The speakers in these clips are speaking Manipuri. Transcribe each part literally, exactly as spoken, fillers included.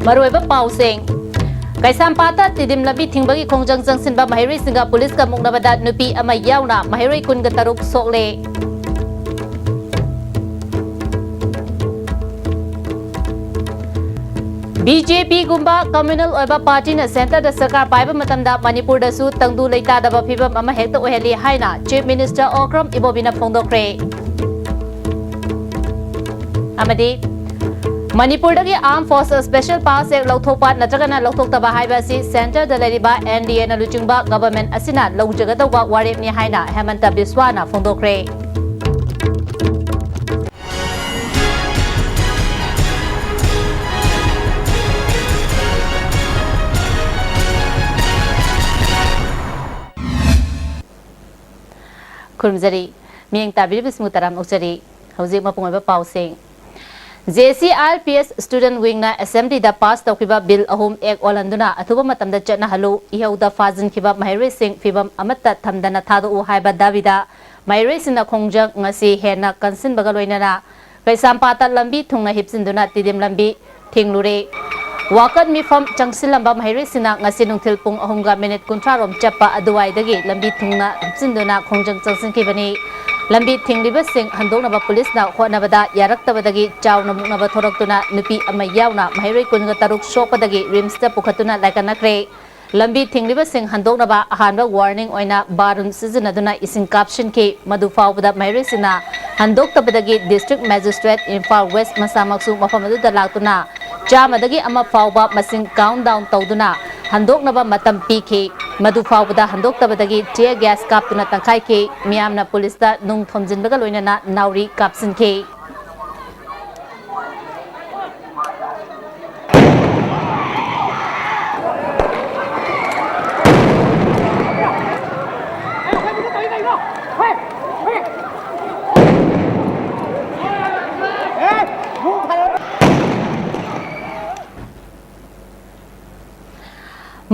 ꯃꯔꯨꯑꯣꯏꯕ ꯄꯥꯎꯁꯤꯡ꯫ ꯀꯩꯁꯥꯝꯄꯥꯠꯇ ꯇꯤꯗꯤꯝ ꯂꯝꯕꯤ ꯊꯤꯡꯕꯒꯤ ꯈꯣꯡꯖꯪ ꯆꯪꯁꯤꯟꯕ ꯃꯍꯩꯔꯣꯏꯁꯤꯡꯒ ꯄꯨꯂꯤꯁꯀ ꯃꯨꯛꯅꯕꯗ ꯅꯨꯄꯤ ꯑꯃ ꯌꯥꯎꯅ ꯃꯍꯩꯔꯣꯏ ꯀꯨꯟꯒ ꯇꯔꯨꯛ ꯁꯣꯛꯂꯦ꯫ ꯕꯤ ꯖꯦ ꯄꯤꯒꯨꯝꯕ communal ꯑꯣꯏꯕ ꯄꯥꯔꯇꯤꯅ ꯁꯦꯟꯇꯔꯗ ꯁꯔꯀꯥꯔ ꯄꯥꯏꯕ ꯃꯇꯝꯗ ꯃꯅꯤꯄꯨꯔꯗꯁꯨ ꯇꯪꯗꯨ ꯂꯩꯇꯥꯗꯕ ꯐꯤꯕꯝ ꯑꯃ ꯍꯦꯛꯇ ꯑꯣꯏꯍꯜꯂꯤ ꯍꯥꯏꯅ Chief Minister Okram Ibobiꯅ ꯐꯣꯡꯗꯣꯛꯈ꯭ꯔꯦ꯫ ꯑꯃꯗꯤ ꯃꯅꯤꯄꯨꯔꯗꯒꯤ Armed Forces Special Powers Act ꯂꯧꯊꯣꯛꯄ ꯅꯠꯇ꯭ꯔꯒꯅ ꯂꯧꯊꯣꯛꯇꯕ ꯍꯥꯏꯕ ꯑꯁꯤ ꯁꯦꯟꯇꯔꯗ ꯂꯩꯔꯤꯕ N D Aꯅ ꯂꯨꯆꯤꯡꯕ ꯒꯚꯔꯟꯃꯦꯟꯠ ꯑꯁꯤꯅ ꯂꯧꯖꯒꯗꯧꯕ ꯋꯥꯔꯦꯞꯅꯤ ꯍꯥꯏꯅ ꯍꯦꯃꯟꯇ ꯕꯤꯁ꯭ꯋꯥꯅ ꯐꯣꯡꯗꯣꯛꯈ꯭ꯔꯦ꯫ ꯈꯨꯔꯨꯝꯖꯔꯤ꯫ ꯃꯤꯠꯌꯦꯡ ꯇꯥꯕꯤꯔꯤꯕꯁꯤꯡꯕꯨ ꯇꯔꯥꯝꯅ ꯑꯣꯛꯆꯔꯤ꯫ ꯍꯧꯖꯤꯛ ꯃꯄꯨꯡ ꯑꯣꯏꯕ ꯄꯥꯎꯁꯤꯡ꯫ J C R P S Student Wingꯅ Assemblyꯗ pass ꯇꯧꯈꯤꯕ bill ꯑꯍꯨꯝ act ꯑꯣꯜꯍꯟꯗꯨꯅ ꯑꯊꯨꯕ ꯃꯇꯝꯗ ꯆꯠꯅꯍꯜꯂꯨ, ꯏꯍꯧꯗ ꯐꯥꯖꯤꯟꯈꯤꯕ ꯃꯍꯩꯔꯣꯏꯁꯤꯡ ꯐꯤꯕꯝ ꯑꯃꯠꯇ ꯊꯝꯗꯅ ꯊꯥꯗꯣꯛꯎ ꯍꯥꯏꯕ ꯗꯥꯕꯤꯗ ꯃꯍꯩꯔꯣꯏꯁꯤꯡꯅ ꯈꯣꯡꯖꯪ ꯉꯁꯤ ꯍꯦꯟꯅ ꯀꯟꯁꯤꯟꯕꯒ ꯂꯣꯏꯅꯅ ꯀꯩꯁꯥꯝꯄꯥꯠꯇ ꯂꯝꯕꯤ ꯊꯨꯡꯅ ꯍꯤꯞꯆꯤꯟꯗꯨꯅ ꯇꯤꯗꯤꯝ ꯂꯝꯕꯤ ꯊꯤꯡꯂꯨꯔꯦ꯫ ꯋꯥꯀꯠ ꯃꯤꯐꯝ ꯆꯪꯁꯤꯜꯂꯝꯕ ꯃꯍꯩꯔꯣꯏꯁꯤꯡꯅ ꯉꯁꯤ ꯅꯨꯡꯊꯤꯜ ꯄꯨꯡ ꯑꯍꯨꯝꯒ ꯃꯤꯅꯤꯠ ꯀꯨꯟꯊ꯭ꯔꯥ ꯔꯣꯝ ꯆꯠꯄ ꯑꯗꯨꯋꯥꯏꯗꯒꯤ ꯂꯝꯕꯤ ꯊꯨꯡꯅ ꯍꯤꯞꯆꯤꯟꯗꯨꯅ ꯈꯣꯡꯖꯪ ꯆꯪꯁꯤꯟꯈꯤꯕꯅꯤ꯫ ꯂꯝꯕꯤ ꯊꯤꯡꯂꯤꯕꯁꯤꯡ ꯍꯟꯗꯣꯛꯅꯕ ꯄꯨꯂꯤꯁꯅ ꯍꯣꯠꯅꯕꯗ ꯌꯥꯔꯛꯇꯕꯗꯒꯤ ꯆꯥꯎꯅ ꯃꯨꯛꯅꯕ ꯊꯣꯔꯛꯇꯨꯅ ꯅꯨꯄꯤ ꯑꯃ ꯌꯥꯎꯅ ꯃꯍꯩꯔꯣꯏ ꯀꯨꯟꯒ ꯇꯔꯨꯛ ꯁꯣꯛꯄꯗꯒꯤ ꯔꯤꯝꯁꯇ ꯄꯨꯈꯠꯇꯨꯅ ꯂꯥꯏꯀꯠꯅꯈ꯭ꯔꯦ꯫ ꯂꯝꯕꯤ ꯊꯤꯡꯂꯤꯕꯁꯤꯡ ꯍꯟꯗꯣꯛꯅꯕ ꯑꯍꯥꯟꯕ warning ꯑꯣꯏꯅ ꯕꯥꯔꯨꯟ ꯁꯤꯖꯤꯟꯅꯗꯨꯅ ꯏꯁꯤꯡ ꯀꯥꯞꯁꯤꯟꯈꯤ꯫ ꯃꯗꯨ ꯐꯥꯎꯕꯗ ꯃꯍꯩꯔꯣꯏꯁꯤꯡꯅ ꯍꯟꯗꯣꯛꯇꯕꯗꯒꯤ District Magistrate ꯏꯝꯐꯥꯜ West ꯃꯁꯥꯃꯛꯁꯨ ꯃꯐꯝ ꯑꯗꯨꯗ ꯂꯥꯛꯇꯨꯅ ꯆꯥꯝꯃꯗꯒꯤ ꯑꯃ ꯐꯥꯎꯕ ꯃꯁꯤꯡ count down ꯇꯧꯗꯨꯅ ꯍꯟꯗꯣꯛꯅꯕ ꯃꯇꯝ ꯄꯤꯈꯤ꯫ ꯃꯗꯨ ꯐꯥꯎꯕꯗ ꯍꯟꯗꯣꯛꯇꯕꯗꯒꯤ tear gas ꯀꯥꯞꯇꯨꯅ ꯇꯪꯈꯥꯏꯈꯤ꯫ ꯃꯤꯌꯥꯝꯅ ꯄꯨꯂꯤꯁꯇ ꯅꯨꯡ ꯊꯣꯝꯖꯤꯟꯕꯒ ꯂꯣꯏꯅꯅ ꯅꯥꯎꯔꯤ ꯀꯥꯞꯁꯤꯟꯈꯤ꯫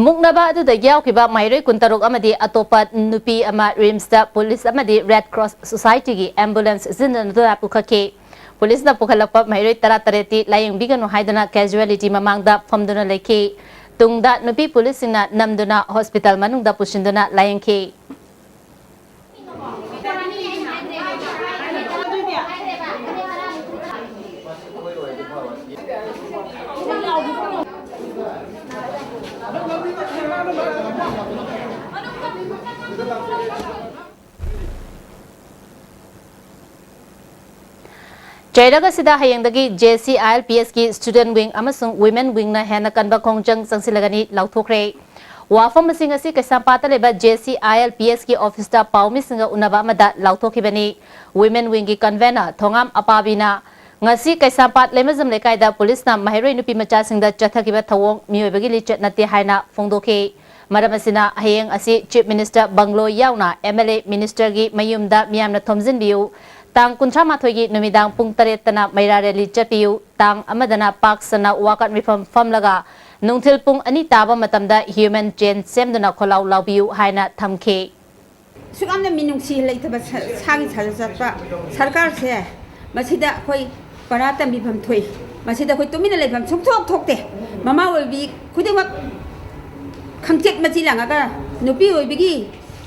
ꯃꯨꯛꯅꯕ ꯑꯗꯨꯗ ꯌꯥꯎꯈꯤꯕ ꯃꯍꯩꯔꯣꯏ ꯀꯨꯟꯇꯔꯨꯛ ꯑꯃꯗꯤ ꯑꯇꯣꯞꯄ ꯅꯨꯄꯤ ꯑꯃ ꯔꯤꯝꯁꯇ ꯄꯨꯂꯤꯁ ꯑꯃꯗꯤ ꯔꯦꯗ ꯀ꯭ꯔꯣꯁ ꯁꯣꯁꯥꯏꯇꯤꯒꯤ ꯑꯦꯝꯕꯨꯂꯦꯟꯁ ꯁꯤꯖꯤꯟꯅꯗꯨꯅ ꯄꯨꯈꯠꯈꯤ꯫ ꯄꯨꯂꯤꯁꯅ ꯄꯨꯈꯠꯂꯛꯄ ꯃꯍꯩꯔꯣꯏ ꯇꯔꯥꯇꯔꯦꯠꯇꯤ ꯂꯥꯌꯦꯡꯕꯤꯒꯅꯨ ꯍꯥꯏꯗꯨꯅ casualty ꯃꯃꯥꯡꯗ ꯐꯝꯗꯨꯅ ꯂꯩꯈꯤ꯫ ꯇꯨꯡꯗ ꯅꯨꯄꯤ ꯄꯨꯂꯤꯁꯁꯤꯡꯅ ꯅꯝꯗꯨꯅ ꯍꯣꯁꯄꯤꯇꯥꯜ ꯃꯅꯨꯡꯗ ꯄꯨꯁꯤꯟꯗꯨꯅ ꯂꯥꯌꯦꯡꯈꯤ꯫ ꯆꯩꯔꯛ ꯑꯁꯤꯗ ꯍꯌꯦꯡꯗꯒꯤ J C I L P S ꯀꯤ student wing ꯑꯃꯁꯨꯡ women wing ꯅ ꯍꯦꯟꯅ ꯀꯟꯕ ꯈꯣꯡꯖꯪ ꯆꯪꯁꯤꯜꯂꯒꯅꯤ ꯂꯥꯎꯊꯣꯛꯈ꯭ꯔꯦ꯫ ꯋꯥꯐꯝ ꯑꯁꯤꯡ ꯑꯁꯤ ꯀꯩꯁꯥꯝꯄꯥꯠꯇ ꯂꯩꯕ J C I L P S ꯀꯤ office ꯇ ꯄꯥꯎꯃꯤꯁꯤꯡꯒ ꯎꯅꯕ ꯑꯃꯗ ꯂꯥꯎꯊꯣꯛꯈꯤꯕꯅꯤ꯫ Women wing ꯒꯤ convener ꯊꯣꯉꯥꯝ ꯑꯄꯥꯕꯤꯅ ꯉꯁꯤ ꯀꯩꯁꯥꯝꯄꯥꯠ ꯂꯩꯃꯖꯝ ꯂꯩꯀꯥꯏꯗ ꯄꯨꯂꯤꯁꯅ ꯃꯍꯩꯔꯣꯏ ꯅꯨꯄꯤ ꯃꯆꯥꯁꯤꯡꯗ ꯆꯠꯊꯈꯤꯕ ꯊꯧꯑꯣꯡ ꯃꯤꯑꯣꯏꯕꯒꯤ ꯂꯤꯆꯠ ꯅꯠꯇꯦ ꯍꯥꯏꯅ ꯐꯣꯡꯗꯣꯛꯈꯤ꯫ ꯃꯔꯝ ꯑꯁꯤꯅ ꯍꯌꯦꯡ ꯑꯁꯤ Chief Minister bungalow ꯌꯥꯎꯅ M L A minister ꯒꯤ ꯃꯌꯨꯝꯗ ꯃꯤꯌꯥꯝꯅ ꯊꯣꯝꯖꯤꯟꯕꯤꯌꯨ꯫ ꯇꯥꯡ ꯀꯨꯟꯊ꯭ꯔꯥ ꯃꯥꯊꯣꯏꯒꯤ ꯅꯨꯃꯤꯗꯥꯡ ꯄꯨꯡ ꯇꯔꯦꯠꯇꯅ ꯃꯩꯔꯥ rally ꯆꯠꯄꯤꯌꯨ꯫ ꯇꯥꯡ ꯑꯃꯗꯅ ꯄꯥꯛ ꯁꯟꯅ ꯋꯥꯀꯠ ꯃꯤꯐꯝ ꯐꯝꯂꯒ ꯅꯨꯡꯊꯤꯜ ꯄꯨꯡ ꯑꯅꯤ ꯇꯥꯕ ꯃꯇꯝꯗ human chain ꯁꯦꯝꯗꯨꯅ ꯈꯣꯜꯂꯥꯎ ꯂꯥꯎꯕꯤꯌꯨ ꯍꯥꯏꯅ ꯊꯝꯈꯤ꯫ ꯑꯁꯨꯛ ꯌꯥꯝꯅ ꯃꯤꯅꯨꯡꯁꯤ ꯂꯩꯇꯕ ꯁ-, ꯁꯥꯒꯤ ꯁꯥꯖꯠ ꯆꯠꯄ ꯁꯔꯀꯥꯔꯁꯦ, ꯃꯁꯤꯗ ꯑꯩꯈꯣꯏ ꯄꯔꯥ ꯇꯝꯕꯤꯐꯝ ꯊꯣꯛꯏ꯫ ꯃꯁꯤꯗ ꯑꯩꯈꯣꯏ ꯇꯨꯃꯤꯟꯅ ꯂꯩꯐꯝ ꯁꯨꯡꯊꯣꯛ ꯊꯣꯛꯇꯦ꯫ ꯃꯃꯥ ꯑꯣꯏꯕꯤ ꯈꯨꯗꯤꯡꯃꯛ ꯈꯪꯆꯦꯠ ꯃꯆꯤ ꯂꯥꯡꯉꯒ ꯅꯨꯄꯤ ꯑꯣꯏꯕꯒꯤ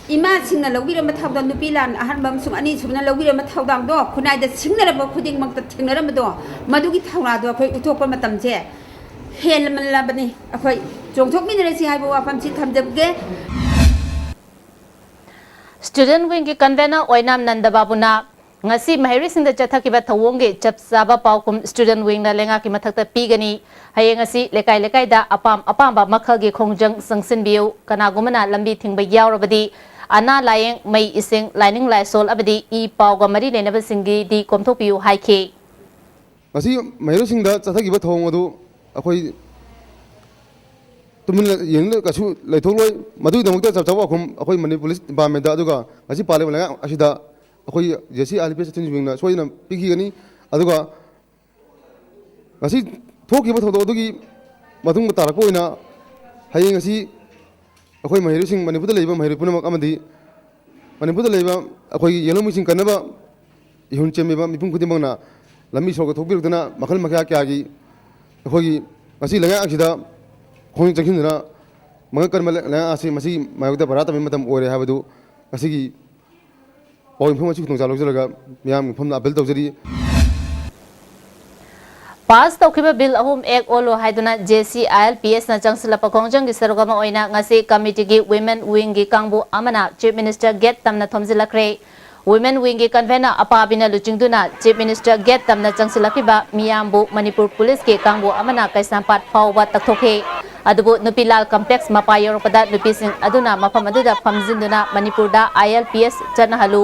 ꯏꯃꯥꯁꯤꯡꯅ ꯂꯧꯕꯤꯔꯝꯕ ꯊꯧꯗꯥꯡ, ꯅꯨꯄꯤ ꯂꯥꯟ ꯑꯍꯥꯟꯕ ꯑꯃꯁꯨꯡ ꯑꯅꯤꯁꯨꯕꯅ ꯂꯧꯕꯤꯔꯝꯕ ꯊꯧꯗꯥꯡꯗꯣ ꯈꯨꯟꯅꯥꯏꯗ ꯁꯤꯡꯅꯔꯕ ꯈꯨꯗꯤꯡꯃꯛꯇ ꯊꯦꯡꯅꯔꯝꯕꯗꯣ, ꯃꯗꯨꯒꯤ ꯊꯧꯅꯥꯗꯣ ꯑꯩꯈꯣꯏ ꯎꯠꯊꯣꯛꯄ ꯃꯇꯝꯁꯦ ꯍꯦꯜꯂꯕꯅꯤ꯫ ꯑꯩꯈꯣꯏ ꯆꯣꯡꯊꯣꯛꯃꯤꯟꯅꯔꯁꯤ ꯍꯥꯏꯕ ꯋꯥꯐꯝꯁꯤ ꯊꯝꯖꯒꯦ꯫ Student wing ꯒꯤ convener ꯑꯣꯏꯅꯥꯝ ꯅꯟꯗꯕꯥꯕꯨꯅ ꯉꯁꯤ ꯃꯍꯩꯔꯣꯏꯁꯤꯡꯗ ꯆꯠꯊꯈꯤꯕ ꯊꯧꯑꯣꯡꯒꯤ ꯆꯞ ꯆꯥꯕ ꯄꯥꯎꯈꯨꯝ student wing ꯅ ꯂꯩꯉꯥꯛꯀꯤ ꯃꯊꯛꯇ ꯄꯤꯒꯅꯤ꯫ ꯍꯌꯦꯡ ꯑꯁꯤ ꯂꯩꯀꯥꯏ ꯂꯩꯀꯥꯏꯗ ꯑꯄꯥꯝ ꯑꯄꯥꯝꯕ ꯃꯈꯜꯒꯤ ꯈꯣꯡꯖꯪ ꯆꯪꯁꯤꯟꯕꯤꯌꯨ꯫ ꯀꯅꯥꯒꯨꯝꯕꯅ ꯂꯝꯕꯤ ꯊꯤꯡꯕ ꯌꯥꯎꯔꯕꯗꯤ ꯑꯅꯥ ꯂꯥꯌꯦꯡ, ꯃꯩ ꯏꯁꯤꯡ, ꯂꯥꯏꯅꯤꯡ ꯂꯥꯏꯁꯣꯜ ꯑꯃꯗꯤ ꯏ ꯄꯥꯎꯒ ꯃꯔꯤ ꯂꯩꯅꯕꯁꯤꯡꯒꯤꯗꯤ ꯀꯣꯝꯊꯣꯛꯄꯤꯌꯨ ꯍꯥꯏꯈꯤ꯫ ꯉꯁꯤ ꯃꯍꯩꯔꯣꯏꯁꯤꯡꯗ ꯆꯠꯊꯈꯤꯕ ꯊꯧꯑꯣꯡ ꯑꯗꯨ ꯑꯩꯈꯣꯏ ꯇꯨꯃꯤꯟꯅ ꯌꯦꯡꯂꯒ ꯀꯩꯁꯨ ꯂꯩꯊꯣꯛꯂꯣꯏ꯫ ꯃꯗꯨꯒꯤꯗꯃꯛꯇ ꯆꯞ ꯆꯥꯕ ꯋꯥꯐꯝ ꯑꯩꯈꯣꯏ ꯃꯅꯤꯄꯨꯔ ꯄꯨꯂꯤꯁ ꯗꯤꯄꯥꯔꯠꯃꯦꯟꯗ ꯑꯗꯨꯒ ꯉꯁꯤ ꯄꯥꯜꯂꯤꯕ ꯂꯩꯉꯥꯛ ꯑꯁꯤꯗ ꯑꯩꯈꯣꯏ J C I L P S student wing ꯅ ꯁꯣꯏꯗꯅ ꯄꯤꯈꯤꯒꯅꯤ꯫ ꯑꯗꯨꯒ ꯉꯁꯤ ꯊꯣꯛꯈꯤꯕ ꯊꯧꯗꯣꯛ ꯑꯗꯨꯒꯤ ꯃꯇꯨꯡ ꯇꯥꯔꯛꯄ ꯑꯣꯏꯅ ꯍꯌꯦꯡ ꯑꯁꯤ ꯑꯩꯈꯣꯏ ꯃꯍꯩꯔꯣꯏꯁꯤꯡ, ꯃꯅꯤꯄꯨꯔꯗ ꯂꯩꯔꯤꯕ ꯃꯍꯩꯔꯣꯏ ꯄꯨꯝꯅꯃꯛ ꯑꯃꯗꯤ ꯃꯅꯤꯄꯨꯔꯗ ꯂꯩꯔꯤꯕ ꯑꯩꯈꯣꯏꯒꯤ ꯌꯦꯜꯍꯧꯃꯤꯁꯤꯡ ꯀꯟꯅꯕ ꯏꯍꯨꯜ ꯆꯦꯟꯕꯤꯕ ꯃꯤꯄꯨꯝ ꯈꯨꯗꯤꯡꯃꯛꯅ ꯂꯝꯕꯤ ꯁꯣꯔꯣꯛꯇ ꯊꯣꯛꯄꯤꯔꯛꯇꯨꯅ ꯃꯈꯜ ꯃꯈꯥ ꯀꯌꯥꯒꯤ ꯑꯩꯈꯣꯏꯒꯤ ꯉꯁꯤ ꯂꯩꯉꯥꯛ ꯑꯁꯤꯗ ꯈꯣꯡꯖꯪ ꯆꯪꯁꯤꯟꯗꯨꯅ ꯃꯉꯛ ꯀꯟꯕ ꯂꯩꯉꯥꯛ ꯑꯁꯤ ꯃꯁꯤꯒꯤ ꯃꯥꯌꯣꯛꯇ ꯄꯔꯥ ꯇꯝꯕꯒꯤ ꯃꯇꯝ ꯑꯣꯏꯔꯦ ꯍꯥꯏꯕꯗꯨ ꯉꯁꯤꯒꯤ ꯄꯥꯎ ꯃꯤꯐꯝ ꯑꯁꯤ ꯈꯨꯗꯣꯡꯆꯥꯕ ꯂꯧꯖꯔꯒ ꯃꯤꯌꯥꯝꯒꯤ ꯃꯐꯝꯗ ꯑꯄꯤꯜ ꯇꯧꯖꯔꯤ꯫ ꯄꯥꯁ ꯇꯧꯈꯤꯕ ꯕꯤꯜ ꯑꯍꯨꯝ ꯑꯦꯛ ꯑꯣꯜꯂꯨ ꯍꯥꯏꯗꯨꯅ J C I L P ꯑꯦꯁꯅ ꯆꯪꯁꯤꯜꯂꯛꯄ ꯈꯣꯡꯖꯪꯒꯤ ꯁꯔꯨꯛ ꯑꯃ ꯑꯣꯏꯅ ꯉꯁꯤ ꯀꯃꯤꯇꯤꯒꯤ ꯋꯤꯃꯦꯟ ꯋꯤꯡꯒꯤ ꯀꯥꯡꯕꯨ ꯑꯃꯅ ꯆꯤꯐ ꯃꯤꯅꯤꯁꯇꯔ ꯒꯦꯠ ꯇꯝꯅ ꯊꯣꯝꯖꯤꯜꯂꯛꯈ꯭ꯔꯦ꯫ ꯋꯤꯃꯦꯟ ꯋꯤꯡꯒꯤ ꯀꯟꯚꯦꯅꯔ ꯑꯄꯥꯕꯤꯅ ꯂꯨꯆꯤꯡꯗꯨꯅ ꯆꯤꯐ ꯃꯤꯅꯤꯁꯇꯔ ꯒꯦꯠ ꯇꯝꯅ ꯆꯪꯁꯤꯜꯂꯛꯈꯤꯕ ꯃꯤꯌꯥꯝꯕꯨ ꯃꯅꯤꯄꯨꯔ ꯄꯨꯂꯤꯁꯀꯤ ꯀꯥꯡꯕꯨ ꯑꯃꯅ ꯀꯩꯁꯥꯝꯄꯥꯠ ꯐꯥꯎꯕ ꯇꯛꯊꯣꯛꯈꯤ꯫ ꯑꯗꯨꯕꯨ ꯅꯨꯄꯤ ꯂꯥꯜ ꯀꯝꯄ꯭ꯂꯦꯛꯁ ꯃꯄꯥ ꯌꯧꯔꯛꯄꯗ ꯅꯨꯄꯤꯁꯤꯡ ꯑꯗꯨꯅ ꯃꯐꯝ ꯑꯗꯨꯗ ꯐꯝꯖꯤꯟꯗꯨꯅ ꯃꯅꯤꯄꯨꯔꯗ ꯑꯥꯏ ꯑꯦꯜ ꯄꯤ ꯑꯦꯁ ꯆꯠꯅꯍꯜꯂꯨ,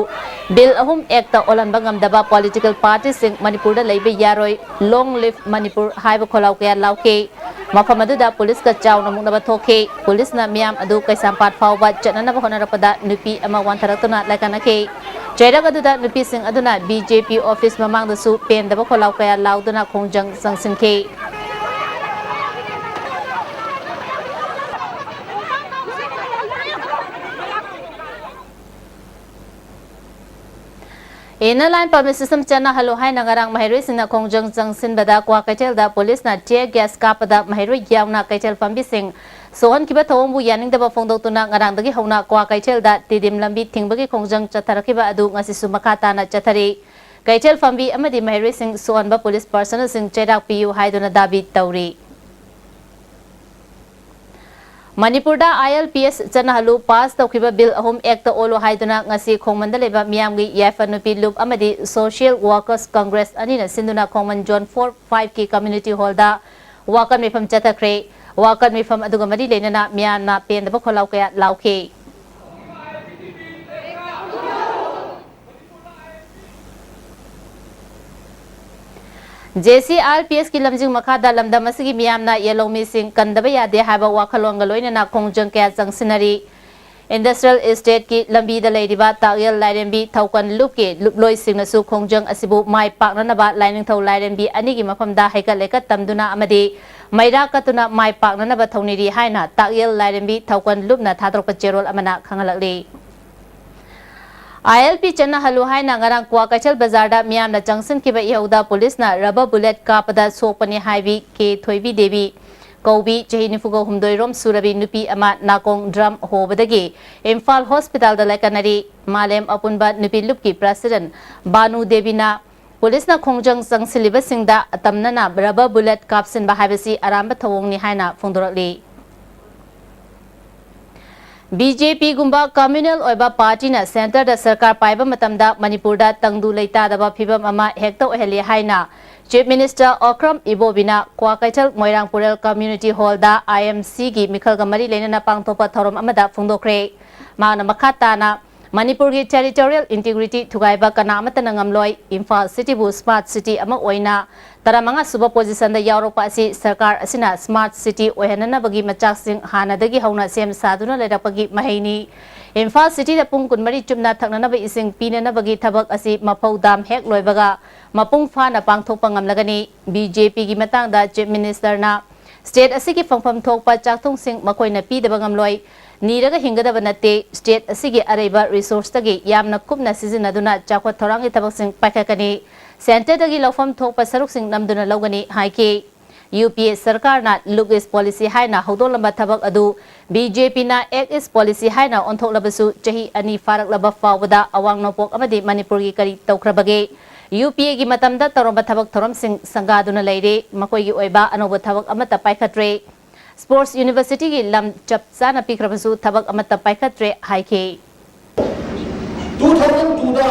ꯕꯤꯜ ꯑꯍꯨꯝ ꯑꯦꯛꯇ ꯑꯣꯜꯍꯟꯕ ꯉꯝꯗꯕ ꯄꯣꯂꯤꯇꯤꯀꯦꯜ ꯄꯥꯔꯇꯤꯁꯤꯡ ꯃꯅꯤꯄꯨꯔꯗ ꯂꯩꯕ ꯌꯥꯔꯣꯏ, ꯂꯣꯡ ꯂꯤꯚ ꯃꯅꯤꯄꯨꯔ ꯍꯥꯏꯕ ꯈꯣꯜꯂꯥꯎ ꯀꯌꯥ ꯂꯥꯎꯈꯤ꯫ ꯃꯐꯝ ꯑꯗꯨꯗ ꯄꯨꯂꯤꯁꯀ ꯆꯥꯎꯅ ꯃꯨꯛꯅꯕ ꯊꯣꯛꯈꯤ꯫ ꯄꯨꯂꯤꯁꯅ ꯃꯤꯌꯥꯝ ꯑꯗꯨ ꯀꯩꯁꯥꯝꯄꯥꯠ ꯐꯥꯎꯕ ꯆꯠꯅꯅꯕ ꯍꯣꯠꯅꯔꯛꯄꯗ ꯅꯨꯄꯤ ꯑꯃ ꯋꯥꯟꯊꯔꯛꯇꯨꯅ ꯂꯥꯏꯀꯠꯅꯈꯤ꯫ ꯆꯩꯔꯛ ꯑꯗꯨꯗ ꯅꯨꯄꯤꯁꯤꯡ ꯑꯗꯨꯅ ꯕꯤ ꯖꯦ ꯄꯤ ꯑꯣꯐꯤꯁ ꯃꯃꯥꯡꯗꯁꯨ ꯄꯦꯟꯗꯕ ꯈꯣꯜꯂꯥꯎ ꯀꯌꯥ ꯂꯥꯎꯗꯨꯅ ꯈꯣꯡꯖꯪ ꯆꯪꯁꯤꯟꯈꯤ꯫ Inner line permit system ꯆꯠꯅꯍꯜꯂꯨ ꯍꯥꯏꯅ ꯉꯔꯥꯡ ꯃꯍꯩꯔꯣꯏꯁꯤꯡꯅ ꯈꯣꯡꯖꯪ ꯆꯪꯁꯤꯟꯕꯗ ꯀ꯭ꯋꯥꯀꯩꯊꯦꯜꯗ ꯄꯨꯂꯤꯁꯅ tear gas ꯀꯥꯞꯄꯗ ꯃꯍꯩꯔꯣꯏ ꯌꯥꯎꯅ ꯀꯩꯊꯦꯜ ꯐꯝꯕꯤꯁꯤꯡ ꯁꯣꯛꯍꯟꯈꯤꯕ ꯊꯧꯑꯣꯡꯕꯨ ꯌꯥꯅꯤꯡꯗꯕ ꯐꯣꯡꯗꯣꯛꯇꯨꯅ ꯉꯔꯥꯡꯗꯒꯤ ꯍꯧꯅ ꯀ꯭ꯋꯥꯀꯩꯊꯦꯜꯗ ꯇꯤꯗꯤꯝ ꯂꯝꯕꯤ ꯊꯤꯡꯕꯒꯤ ꯈꯣꯡꯖꯪ ꯆꯠꯊꯔꯛꯈꯤꯕ ꯑꯗꯨ ꯉꯁꯤꯁꯨ ꯃꯈꯥ ꯇꯥꯅ ꯆꯠꯊꯔꯤ꯫ ꯀꯩꯊꯦꯜ ꯐꯝꯕꯤ ꯑꯃꯗꯤ ꯃꯍꯩꯔꯣꯏꯁꯤꯡ ꯁꯣꯛꯍꯟꯕ ꯄꯨꯂꯤꯁ ꯄꯥꯔꯁꯅꯦꯜꯁꯤꯡ ꯆꯩꯔꯥꯛ ꯄꯤꯌꯨ ꯍꯥꯏꯗꯨꯅ ꯗꯥꯕꯤ ꯇꯧꯔꯤ꯫ ꯃꯅꯤꯄꯨꯔꯗ ꯑꯥꯏ ꯑꯦꯜ ꯄꯤ ꯑꯦꯁ ꯆꯠꯅꯍꯜꯂꯨ, ꯄꯥꯁ ꯇꯧꯈꯤꯕ ꯕꯤꯜ ꯑꯍꯨꯝ ꯑꯦꯛꯇ ꯑꯣꯜꯂꯨ ꯍꯥꯏꯗꯨꯅ ꯉꯁꯤ ꯈꯣꯡꯃꯟꯗ ꯂꯩꯕ ꯃꯤꯌꯥꯝꯒꯤ ꯌꯥꯏꯐ ꯅꯨꯄꯤ ꯂꯨꯞ ꯑꯃꯗꯤ ꯁꯣꯁꯤꯌꯦꯜ ꯋꯥꯔꯀꯔꯁ ꯀꯪꯒ꯭ꯔꯦꯁ ꯑꯅꯤꯅ ꯁꯤꯟꯗꯨꯅ ꯈꯣꯡꯃꯟ ꯖꯣꯟ ꯐꯣꯔ ꯐꯥꯏꯚꯀꯤ ꯀꯝꯃ꯭ꯌꯨꯅꯤꯇꯤ ꯍꯣꯜꯗ ꯋꯥꯀꯠ ꯃꯤꯐꯝ ꯆꯠꯊꯈ꯭ꯔꯦ꯫ ꯋꯥꯀꯠ ꯃꯤꯐꯝ ꯑꯗꯨꯒ ꯃꯔꯤ ꯂꯩꯅꯅ ꯃꯤꯌꯥꯝꯅ ꯄꯦꯟꯗꯕ ꯈꯣꯜꯂꯥꯎ ꯀꯌꯥ ꯂꯥꯎꯈꯤ꯫ ꯖꯦ ꯁꯤ ꯑꯥꯔ ꯄꯤ ꯑꯦꯁꯀꯤ ꯂꯝꯖꯤꯡ ꯃꯈꯥꯗ ꯂꯝꯗꯝ ꯑꯁꯤꯒꯤ ꯃꯤꯌꯥꯝꯅ ꯌꯦꯜꯍꯧꯃꯤꯁꯤꯡ ꯀꯟꯗꯕ ꯌꯥꯗꯦ ꯍꯥꯏꯕ ꯋꯥꯈꯜꯂꯣꯟꯒ ꯂꯣꯏꯅꯅ ꯈꯣꯡꯖꯪ ꯀꯌꯥ ꯆꯪꯁꯤꯟꯅꯔꯤ꯫ ꯏꯟꯗꯁꯇ꯭ꯔꯤꯌꯦꯜ ꯏꯁꯇꯦꯠꯀꯤ ꯂꯝꯕꯤꯗ ꯂꯩꯔꯤꯕ ꯇꯥꯛꯌꯦꯜ ꯂꯥꯏꯔꯦꯝꯕꯤ ꯊꯧꯀꯟ ꯂꯨꯞꯀꯤ ꯂꯨꯞꯂꯣꯏꯁꯤꯡꯅꯁꯨ ꯈꯣꯡꯖꯪ ꯑꯁꯤꯕꯨ ꯃꯥꯏ ꯄꯥꯛꯅꯅꯕ ꯂꯥꯏꯅꯤꯡꯊꯧ ꯂꯥꯏꯔꯦꯝꯕꯤ ꯑꯅꯤꯒꯤ ꯃꯐꯝꯗ ꯍꯩꯀꯠ ꯂꯩꯀꯠ ꯇꯝꯗꯨꯅ ꯑꯃꯗꯤ ꯃꯩꯔꯥ ꯀꯠꯇꯨꯅ ꯃꯥꯏ ꯄꯥꯛꯅꯅꯕ ꯊꯧꯅꯤꯔꯤ ꯍꯥꯏꯅ ꯇꯥꯛꯌꯦꯜ ꯂꯥꯏꯔꯦꯝꯕꯤ ꯊꯧꯀꯟ ꯂꯨꯞꯅ ꯊꯥꯗꯣꯔꯛꯄ ꯆꯦꯔꯣꯜ ꯑꯃꯅ ꯈꯪꯍꯜꯂꯛꯂꯤ꯫ ꯑꯥꯏ ꯑꯦꯜ ꯄꯤ ꯆꯠꯅꯍꯜꯂꯨ ꯍꯥꯏꯅ ꯉꯔꯥꯡ ꯀ꯭ꯋꯥꯀꯩꯊꯦꯜ ꯕꯖꯥꯔꯗ ꯃꯤꯌꯥꯝꯅ ꯆꯪꯁꯤꯟꯈꯤꯕ ꯏꯍꯧꯗ ꯄꯨꯂꯤꯁꯅ ꯔꯕꯔ ꯕꯨꯂꯦꯠ ꯀꯥꯞꯄꯗ ꯁꯣꯛꯄꯅꯤ ꯍꯥꯏꯕꯤ ꯀꯦ ꯊꯣꯏꯕꯤ ꯗꯦꯕꯤ ꯀꯧꯕꯤ, ꯆꯍꯤ ꯅꯤꯐꯨꯒ ꯍꯨꯝꯗꯣꯏ ꯔꯣꯝ ꯁꯨꯔꯕꯤ ꯅꯨꯄꯤ ꯑꯃ ꯅꯥꯀꯣꯡ ꯗ꯭ꯔꯝ ꯍꯣꯕꯗꯒꯤ ꯏꯝꯐꯥꯜ ꯍꯣꯁꯄꯤꯇꯥꯜꯗ ꯂꯥꯏꯀꯠꯅꯔꯤ꯫ ꯃꯥꯂꯦꯝ ꯑꯄꯨꯟꯕ ꯅꯨꯄꯤ ꯂꯨꯞꯀꯤ ꯄ꯭ꯔꯦꯁꯤꯗꯦꯟꯠ ꯕꯥꯅꯨ ꯗꯦꯕꯤꯅ ꯄꯨꯂꯤꯁꯅ ꯈꯣꯡꯖꯪ ꯆꯪꯁꯤꯜꯂꯤꯕꯁꯤꯡꯗ ꯑꯇꯝꯅꯅ ꯔꯕꯔ ꯕꯨꯂꯦꯠ ꯀꯥꯞꯁꯤꯟꯕ ꯍꯥꯏꯕꯁꯤ ꯑꯔꯥꯟꯕ ꯊꯧꯑꯣꯡꯅꯤ ꯍꯥꯏꯅ ꯐꯣꯡꯗꯣꯔꯛꯂꯤ꯫ ꯕꯤ ꯖꯦ ꯄꯤꯒꯨꯝꯕ ꯀꯝꯃ꯭ꯌꯨꯅꯦꯜ ꯑꯣꯏꯕ ꯄꯥꯔꯇꯤꯅ ꯁꯦꯟꯇꯔꯗ ꯁꯔꯀꯥꯔ ꯄꯥꯏꯕ ꯃꯇꯝꯗ ꯃꯅꯤꯄꯨꯔꯗ ꯇꯪꯗꯨ ꯂꯩꯇꯥꯗꯕ ꯐꯤꯕꯝ ꯑꯃ ꯍꯦꯛꯇ ꯑꯣꯏꯍꯜꯂꯤ ꯍꯥꯏꯅ chief minister Okram ꯏꯕꯣꯕꯤꯅ Kwakeithel ꯃꯣꯏꯔꯥꯡꯄꯨꯔꯦꯜ community ꯍꯣꯜꯗ ꯑꯥꯏ ꯑꯦꯝ ꯁꯤꯒꯤ ꯃꯤꯈꯜꯒ ꯃꯔꯤ ꯂꯩꯅꯅ ꯄꯥꯡꯊꯣꯛꯄ ꯊꯧꯔꯝ ꯑꯃꯗ ꯐꯣꯡꯗꯣꯛꯈ꯭ꯔꯦ꯫ ꯃꯍꯥꯛꯅ ꯃꯈꯥ ꯇꯥꯅ ꯃꯅꯤꯄꯨꯔꯒꯤ ꯇꯦꯔꯤꯇꯣꯔꯤꯌꯦꯜ ꯏꯟꯇꯤꯒ꯭ꯔꯤꯇꯤ ꯊꯨꯒꯥꯏꯕ ꯀꯅꯥ ꯑꯃꯠꯇꯅ ꯉꯝꯂꯣꯏ꯫ ꯏꯝꯐꯥꯜ ꯁꯤꯇꯤꯕꯨ ꯁ꯭ꯃꯥꯔꯠ ꯁꯤꯇꯤ ꯑꯃ ꯑꯣꯏꯅ ꯇꯔꯥꯃꯉꯥ ꯁꯨꯕ ꯄꯣꯖꯤꯁꯟꯗ ꯌꯥꯎꯔꯛꯄ ꯑꯁꯤ ꯁꯔꯀꯥꯔ ꯑꯁꯤꯅ ꯁ꯭ꯃꯥꯔꯠ ꯁꯤꯇꯤ ꯑꯣꯏꯍꯟꯅꯅꯕꯒꯤ ꯃꯆꯥꯛꯁꯤꯡ ꯍꯥꯟꯅꯗꯒꯤ ꯍꯧꯅ ꯁꯦꯝ ꯁꯥꯗꯨꯅ ꯂꯩꯔꯛꯄꯒꯤ ꯃꯍꯩꯅꯤ꯫ ꯏꯝꯐꯥꯜ ꯁꯤꯇꯤꯗ ꯄꯨꯡ ꯀꯨꯟꯃꯔꯤ ꯆꯨꯞꯅ ꯊꯛꯅꯅꯕ ꯏꯁꯤꯡ ꯄꯤꯅꯅꯕꯒꯤ ꯊꯕꯛ ꯑꯁꯤ ꯃꯐꯧ ꯗꯥꯝ ꯍꯦꯛ ꯂꯣꯏꯕꯒ ꯃꯄꯨꯡ ꯐꯥꯅ ꯄꯥꯡꯊꯣꯛꯄ ꯉꯝꯂꯒꯅꯤ꯫ ꯕꯤ ꯖꯦ ꯄꯤꯒꯤ ꯃꯇꯥꯡꯗ ꯆꯤꯐ ꯃꯤꯅꯤꯁꯇꯔꯅ ꯁ꯭ꯇꯦꯠ ꯑꯁꯤꯒꯤ ꯐꯪꯐꯝ ꯊꯣꯛꯄ ꯆꯥꯛꯊꯨꯡꯁꯤꯡ ꯃꯈꯣꯏꯅ ꯄꯤꯗꯕ ꯉꯝꯂꯣꯏ꯫ ꯅꯤꯔꯒ ꯍꯤꯡꯒꯗꯕ ꯅꯠꯇꯦ꯫ ꯁ꯭ꯇꯦꯠ ꯑꯁꯤꯒꯤ ꯑꯔꯩꯕ ꯔꯤꯁꯣꯔꯁꯇꯒꯤ ꯌꯥꯝꯅ ꯀꯨꯞꯅ ꯁꯤꯖꯤꯟꯅꯗꯨꯅ ꯆꯥꯎꯈꯠ ꯊꯧꯔꯥꯡꯒꯤ ꯊꯕꯛꯁꯤꯡ ꯄꯥꯏꯈꯠꯀꯅꯤ꯫ ꯁꯦꯟꯇꯔꯗꯒꯤ ꯂꯧꯐꯝ ꯊꯣꯛꯄ ꯁꯔꯨꯛꯁꯤꯡ ꯅꯝꯗꯨꯅ ꯂꯧꯒꯅꯤ ꯍꯥꯏꯈꯤ꯫ ꯌꯨ ꯄꯤ ꯑꯦ ꯁꯔꯀꯥꯔꯅ ꯂꯨꯛ ꯏꯁ ꯄꯣꯂꯤꯁꯤ ꯍꯥꯏꯅ ꯍꯧꯗꯣꯛꯂꯝꯕ ꯊꯕꯛ ꯑꯗꯨ ꯕꯤ ꯖꯦ ꯄꯤꯅ ꯑꯦꯛ ꯏꯁ ꯄꯣꯂꯤꯁꯤ ꯍꯥꯏꯅ ꯑꯣꯟꯊꯣꯛꯂꯕꯁꯨ ꯆꯍꯤ ꯑꯅꯤ ꯐꯥꯔꯛꯂꯕ ꯐꯥꯎꯕꯗ ꯑꯋꯥꯡ ꯅꯣꯡꯄꯣꯛ ꯑꯃꯗꯤ ꯃꯅꯤꯄꯨꯔꯒꯤ ꯀꯔꯤ ꯇꯧꯈ꯭ꯔꯕꯒꯦ? ꯌꯨ ꯄꯤ ꯑꯦꯒꯤ ꯃꯇꯝꯗ ꯇꯧꯔꯝꯕ ꯊꯕꯛ ꯊꯧꯔꯝꯁꯤꯡ ꯁꯪꯒꯥꯗꯨꯅ ꯂꯩꯔꯦ꯫ ꯃꯈꯣꯏꯒꯤ ꯑꯣꯏꯕ ꯑꯅꯧꯕ ꯊꯕꯛ ꯑꯃꯠꯇ ꯄꯥꯏꯈꯠꯇ꯭ꯔꯦ꯫ ꯁ꯭ꯄꯣꯔꯠꯁ ꯌꯨꯅꯤꯚꯔꯁꯤꯇꯤꯒꯤ ꯂꯝ ꯆꯞ ꯆꯥꯅ ꯄꯤꯈ꯭ꯔꯕꯁꯨ ꯊꯕꯛ ꯑꯃꯠꯇ ꯄꯥꯏꯈꯠꯇ꯭ꯔꯦ ꯍꯥꯏꯈꯤ꯫ ꯇꯨ ꯊꯥꯎꯖꯟ ꯇꯨꯗ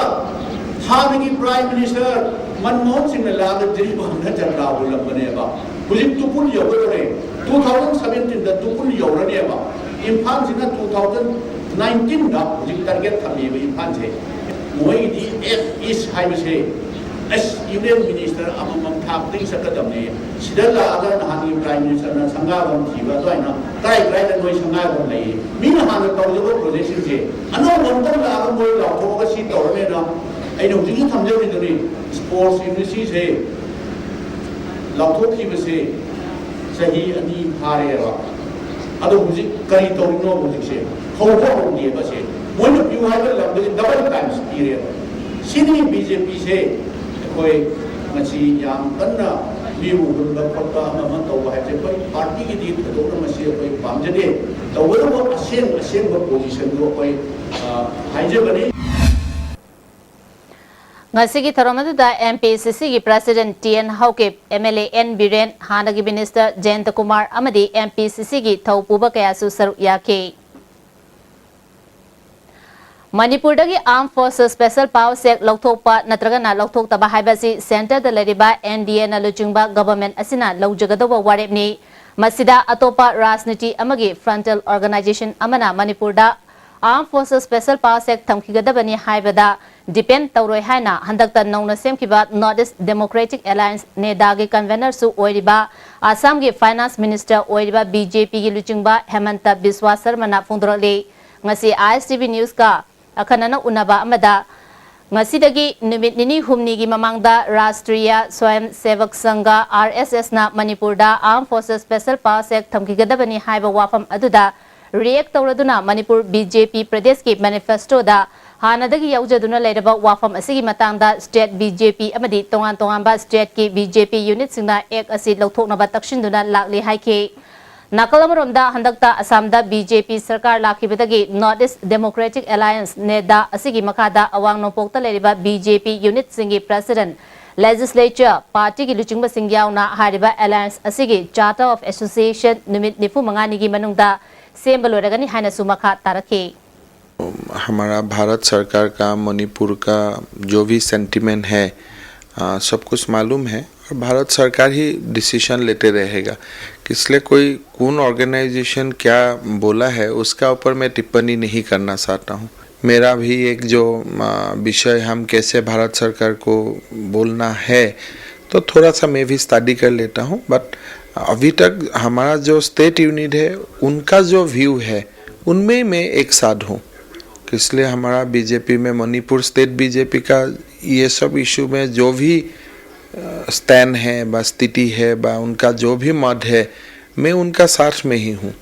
ꯍꯥꯟꯅꯒꯤ ꯄ꯭ꯔꯥꯏꯝ ꯃꯤꯅꯤꯁꯇꯔ ꯃꯟꯃꯣꯍꯟ ꯁꯤꯡꯅ ꯂꯥꯛꯑꯒ ꯖꯤꯔꯤꯕꯥꯝꯗ ꯖꯇ꯭ꯔꯥ ꯍꯨꯜꯂꯝꯕꯅꯦꯕ꯫ ꯍꯧꯖꯤꯛ ꯇꯨꯄꯨꯜ ꯌꯧꯒꯗꯧꯔꯦ꯫ ꯇꯨ ꯊꯥꯎꯖꯟ ꯁꯕꯦꯟꯇꯤꯟꯗ ꯇꯨꯄꯨꯜ ꯌꯧꯔꯅꯦꯕ꯫ ꯏꯝꯐꯥꯜꯁꯤꯅ ꯇꯨ ꯊꯥꯎꯖꯟ ꯅꯥꯏꯟꯇꯤꯟꯗ ꯍꯧꯖꯤꯛ ꯇꯥꯔꯒꯦꯠ ꯊꯝꯃꯦꯕ ꯏꯝꯐꯥꯜꯁꯦ꯫ ꯃꯣꯏꯒꯤꯗꯤ ꯑꯦꯛ ꯏꯁ ꯍꯥꯏꯕꯁꯦ ꯑꯁ ꯌꯨꯅꯤꯌꯟ ꯃꯤꯅꯤꯁꯇꯔ ꯑꯃꯃꯝ ꯊꯥ ꯈꯨꯗꯤꯡ ꯆꯠꯀꯗꯕꯅꯦ꯫ ꯁꯤꯗ ꯂꯥꯛꯑꯒ ꯅꯍꯥꯟꯒꯤ ꯄ꯭ꯔꯥꯏꯝ ꯃꯤꯅꯤꯁꯇꯔꯅ ꯁꯪꯒꯥꯕꯝ ꯊꯤꯕ ꯑꯗꯨꯃꯥꯏꯅ ꯀꯥꯏ ꯀꯥꯏꯗ ꯅꯣꯏ ꯁꯪꯒꯥꯕꯝ ꯂꯩꯌꯦ? ꯃꯤꯅ ꯍꯥꯟꯅ ꯇꯧꯖꯕ ꯄ꯭ꯔꯣꯖꯦꯛꯁꯤꯡꯁꯦ ꯑꯅꯧꯕ ꯑꯝꯇꯪ ꯂꯥꯛꯑꯒ ꯃꯣꯏ ꯂꯥꯎꯊꯣꯛꯑꯒ ꯁꯤ ꯇꯧꯔꯅꯦꯅ ꯑꯩꯅ ꯍꯧꯖꯤꯛꯁꯨ ꯊꯝꯖꯔꯤꯗꯨꯅꯤ꯫ ꯁ꯭ꯄꯣꯔꯠꯁ ꯌꯨꯅꯤꯚꯔꯁꯤꯇꯤꯁꯦ ꯂꯥꯎꯊꯣꯛꯈꯤꯕꯁꯦ ꯆꯍꯤ ꯑꯅꯤ ꯐꯥꯔꯦꯕ꯫ ꯑꯗꯣ ꯍꯧꯖꯤꯛ ꯀꯔꯤ ꯇꯧꯔꯤꯅꯣ? ꯍꯧꯖꯤꯛꯁꯦ ꯍꯧꯕ ꯍꯧꯗꯦꯕ꯫ ꯁꯦ ꯃꯣꯏꯅ ꯄꯤꯌꯨ ꯍꯥꯏꯕ ꯂꯝꯗꯒꯤ double times ꯄꯤꯔꯦꯕ꯫ ꯁꯤꯅꯤ ꯕꯤ ꯖꯦ ꯄꯤꯁꯦ꯫ ꯑꯩꯈꯣꯏ ꯉꯁꯤ ꯌꯥꯝ ꯀꯟꯅ ꯃꯤꯕꯨ ꯍꯨꯟꯕ ꯈꯣꯠꯄ ꯑꯃ ꯑꯃ ꯇꯧꯕ ꯍꯥꯏꯕꯁꯦ ꯑꯩꯈꯣꯏ ꯄꯥꯔꯇꯤꯒꯤꯗꯤ ꯊꯣꯏꯗꯣꯛꯅ ꯃꯁꯤ ꯑꯩꯈꯣꯏ ꯄꯥꯝꯖꯗꯦ꯫ ꯇꯧꯒꯗꯕ ꯑꯁꯦꯡ ꯑꯁꯦꯡꯕ ꯄꯣꯖꯤꯁꯟꯗꯨ ꯑꯩꯈꯣꯏ, ꯑ, ꯍꯥꯏꯖꯕꯅꯤ꯫ ꯉꯁꯤꯒꯤ ꯊꯧꯔꯝ ꯑꯗꯨꯗ ꯑꯦꯝ ꯄꯤ ꯁꯤ ꯁꯤꯒꯤ president T N Haokip, M L A N Biren, ꯍꯥꯟꯅꯒꯤ ꯃꯤꯅꯤꯁꯇꯔ ꯖꯌꯟꯇ ꯀꯨꯃꯥꯔ ꯑꯃꯗꯤ ꯑꯦꯝ ꯄꯤ ꯁꯤ ꯁꯤꯒꯤ ꯊꯧ ꯄꯨꯕ ꯀꯌꯥꯁꯨ ꯁꯔꯨꯛ ꯌꯥꯈꯤ꯫ ꯃꯅꯤꯄꯨꯔꯗꯒꯤ Armed Forces Special Powers Act ꯂꯧꯊꯣꯛꯄ ꯅꯠꯇ꯭ꯔꯒꯅ ꯂꯧꯊꯣꯛꯇꯕ ꯍꯥꯏꯕꯁꯤ ꯁꯦꯟꯇꯔꯗ ꯂꯩꯔꯤꯕ ꯑꯦꯟ ꯗꯤ ꯑꯦꯅ ꯂꯨꯆꯤꯡꯕ ꯒꯚꯔꯟꯃꯦꯟꯠ ꯑꯁꯤꯅ ꯂꯧꯖꯒꯗꯧꯕ ꯋꯥꯔꯦꯞꯅꯤ꯫ ꯃꯁꯤꯗ ꯑꯇꯣꯞꯄ ꯔꯥꯖꯅꯤꯇꯤ ꯑꯃꯒꯤ ꯐ꯭ꯔꯟꯇꯦꯜ ꯑꯣꯔꯒꯅꯥꯏꯖꯦꯁꯟ ꯑꯃꯅ ꯃꯅꯤꯄꯨꯔꯗ Armed Forces Special Powers Act ꯊꯝꯈꯤꯒꯗꯕꯅꯤ ꯍꯥꯏꯕꯗ ꯗꯤꯄꯦꯟ ꯇꯧꯔꯣꯏ ꯍꯥꯏꯅ ꯍꯟꯗꯛꯇ ꯅꯧꯅ ꯁꯦꯝꯈꯤꯕ North East Democratic Alliance, ꯅꯦꯗꯥꯒꯤ ꯀꯟꯚꯦꯅꯔꯁꯨ ꯑꯣꯏꯔꯤꯕ ꯑꯁꯥꯝꯒꯤ ꯐꯥꯏꯅꯥꯟꯁ ꯃꯤꯅꯤꯁꯇꯔ ꯑꯣꯏꯔꯤꯕ ꯕꯤ ꯖꯦ ꯄꯤꯒꯤ ꯂꯨꯆꯤꯡꯕ ꯍꯦꯃꯟꯇ ꯕꯤꯁ꯭ꯋꯥ ꯁꯔꯃꯅ ꯐꯣꯡꯗꯣꯔꯛꯂꯤ꯫ ꯉꯁꯤ ꯑꯥꯏ ꯑꯦꯁ ꯇꯤ ꯚꯤ ꯅ꯭ꯌꯨꯁꯀ ꯑꯈꯟꯅꯅ ꯎꯅꯕ ꯑꯃꯗ, ꯉꯁꯤꯗꯒꯤ ꯅꯨꯃꯤꯠ ꯅꯤꯅꯤ ꯍꯨꯝꯅꯤꯒꯤ ꯃꯃꯥꯡꯗ ꯔꯥꯁꯇ꯭ꯔꯤꯌꯥ ꯁ꯭ꯋꯌꯝ ꯁꯦꯚꯛ ꯁꯪꯘ, ꯑꯥꯔ ꯑꯦꯁ ꯑꯦꯁꯅ ꯃꯅꯤꯄꯨꯔꯗ Armed Forces Special Powers Act ꯊꯝꯈꯤꯒꯗꯕꯅꯤ ꯍꯥꯏꯕ ꯋꯥꯐꯝ ꯑꯗꯨꯗ ꯔꯤꯌꯦꯛ ꯇꯧꯔꯗꯨꯅ ꯃꯅꯤꯄꯨꯔ ꯕꯤ ꯖꯦ ꯄꯤ ꯄ꯭ꯔꯗꯦꯁꯀꯤ ꯃꯦꯅꯤꯐꯦꯁꯇꯣꯗ ꯍꯥꯟꯅꯗꯒꯤ ꯌꯥꯎꯖꯗꯨꯅ ꯂꯩꯔꯕ ꯋꯥꯐꯝ ꯑꯁꯤꯒꯤ ꯃꯇꯥꯡꯗ ꯁ꯭ꯇꯦꯠ ꯕꯤ ꯖꯦ ꯄꯤ ꯑꯃꯗꯤ ꯇꯣꯉꯥꯟ ꯇꯣꯉꯥꯟꯕ ꯁ꯭ꯇꯦꯠꯀꯤ ꯕꯤ ꯖꯦ ꯄꯤ ꯌꯨꯅꯤꯠꯁꯤꯡꯅ ꯑꯦꯛ ꯑꯁꯤ ꯂꯧꯊꯣꯛꯅꯕ ꯇꯛꯁꯤꯟꯗꯨꯅ ꯂꯥꯛꯂꯤ ꯍꯥꯏꯈꯤ꯫ ꯅꯥꯀꯜ ꯑꯃꯔꯣꯝꯗ, ꯍꯟꯗꯛꯇ ꯑꯁꯥꯝꯗ ꯕꯤ ꯖꯦ ꯄꯤ ꯁꯔꯀꯥꯔ ꯂꯥꯛꯈꯤꯕꯗꯒꯤ North East Democratic Alliance, ꯅꯦꯗꯥ ꯑꯁꯤꯒꯤ ꯃꯈꯥꯗ ꯑꯋꯥꯡ ꯅꯣꯡꯄꯣꯛꯇ ꯂꯩꯔꯤꯕ ꯕꯤ ꯖꯦ ꯄꯤ ꯌꯨꯅꯤꯠꯁꯤꯡꯒꯤ ꯄ꯭ꯔꯦꯁꯤꯗꯦꯟꯠ, ꯂꯦꯖꯤꯁꯂꯦꯆꯔ, ꯄꯥꯔꯇꯤꯒꯤ ꯂꯨꯆꯤꯡꯕꯁꯤꯡ ꯌꯥꯎꯅ ꯍꯥꯏꯔꯤꯕ ꯑꯦꯂꯥꯌꯟꯁ ꯑꯁꯤꯒꯤ Charter of Association ꯅꯨꯃꯤꯠ ꯅꯤꯐꯨ ꯃꯉꯥꯅꯤꯒꯤ ꯃꯅꯨꯡꯗ ꯁꯦꯝꯕ ꯂꯣꯏꯔꯒꯅꯤ ꯍꯥꯏꯅꯁꯨ ꯃꯈꯥ ꯇꯥꯔꯛꯈꯤ꯫ हमारा भारत सरकार का मणिपुर का जो भी सेंटिमेंट है, आ, सब कुछ मालूम है और भारत सरकार ही डिसीजन लेते रहेगा। इसलिए कोई कौन ऑर्गेनाइजेशन क्या बोला है, उसका ऊपर मैं टिप्पणी नहीं करना चाहता हूँ। मेरा भी एक जो, आ, विषय, हम कैसे भारत सरकार को बोलना है, तो थोड़ा सा मैं भी स्टडी कर लेता हूँ। बट अभी तक हमारा जो स्टेट यूनिट है, उनका जो व्यू है, उनमें मैं एक साथ हूँ। इसलिए हमारा बीजेपी में, मणिपुर स्टेट बीजेपी का ये सब इशू में जो भी, अ, स्टैंड है बा स्थिति है बा उनका जो भी मत है, मैं उनका साथ में ही हूँ।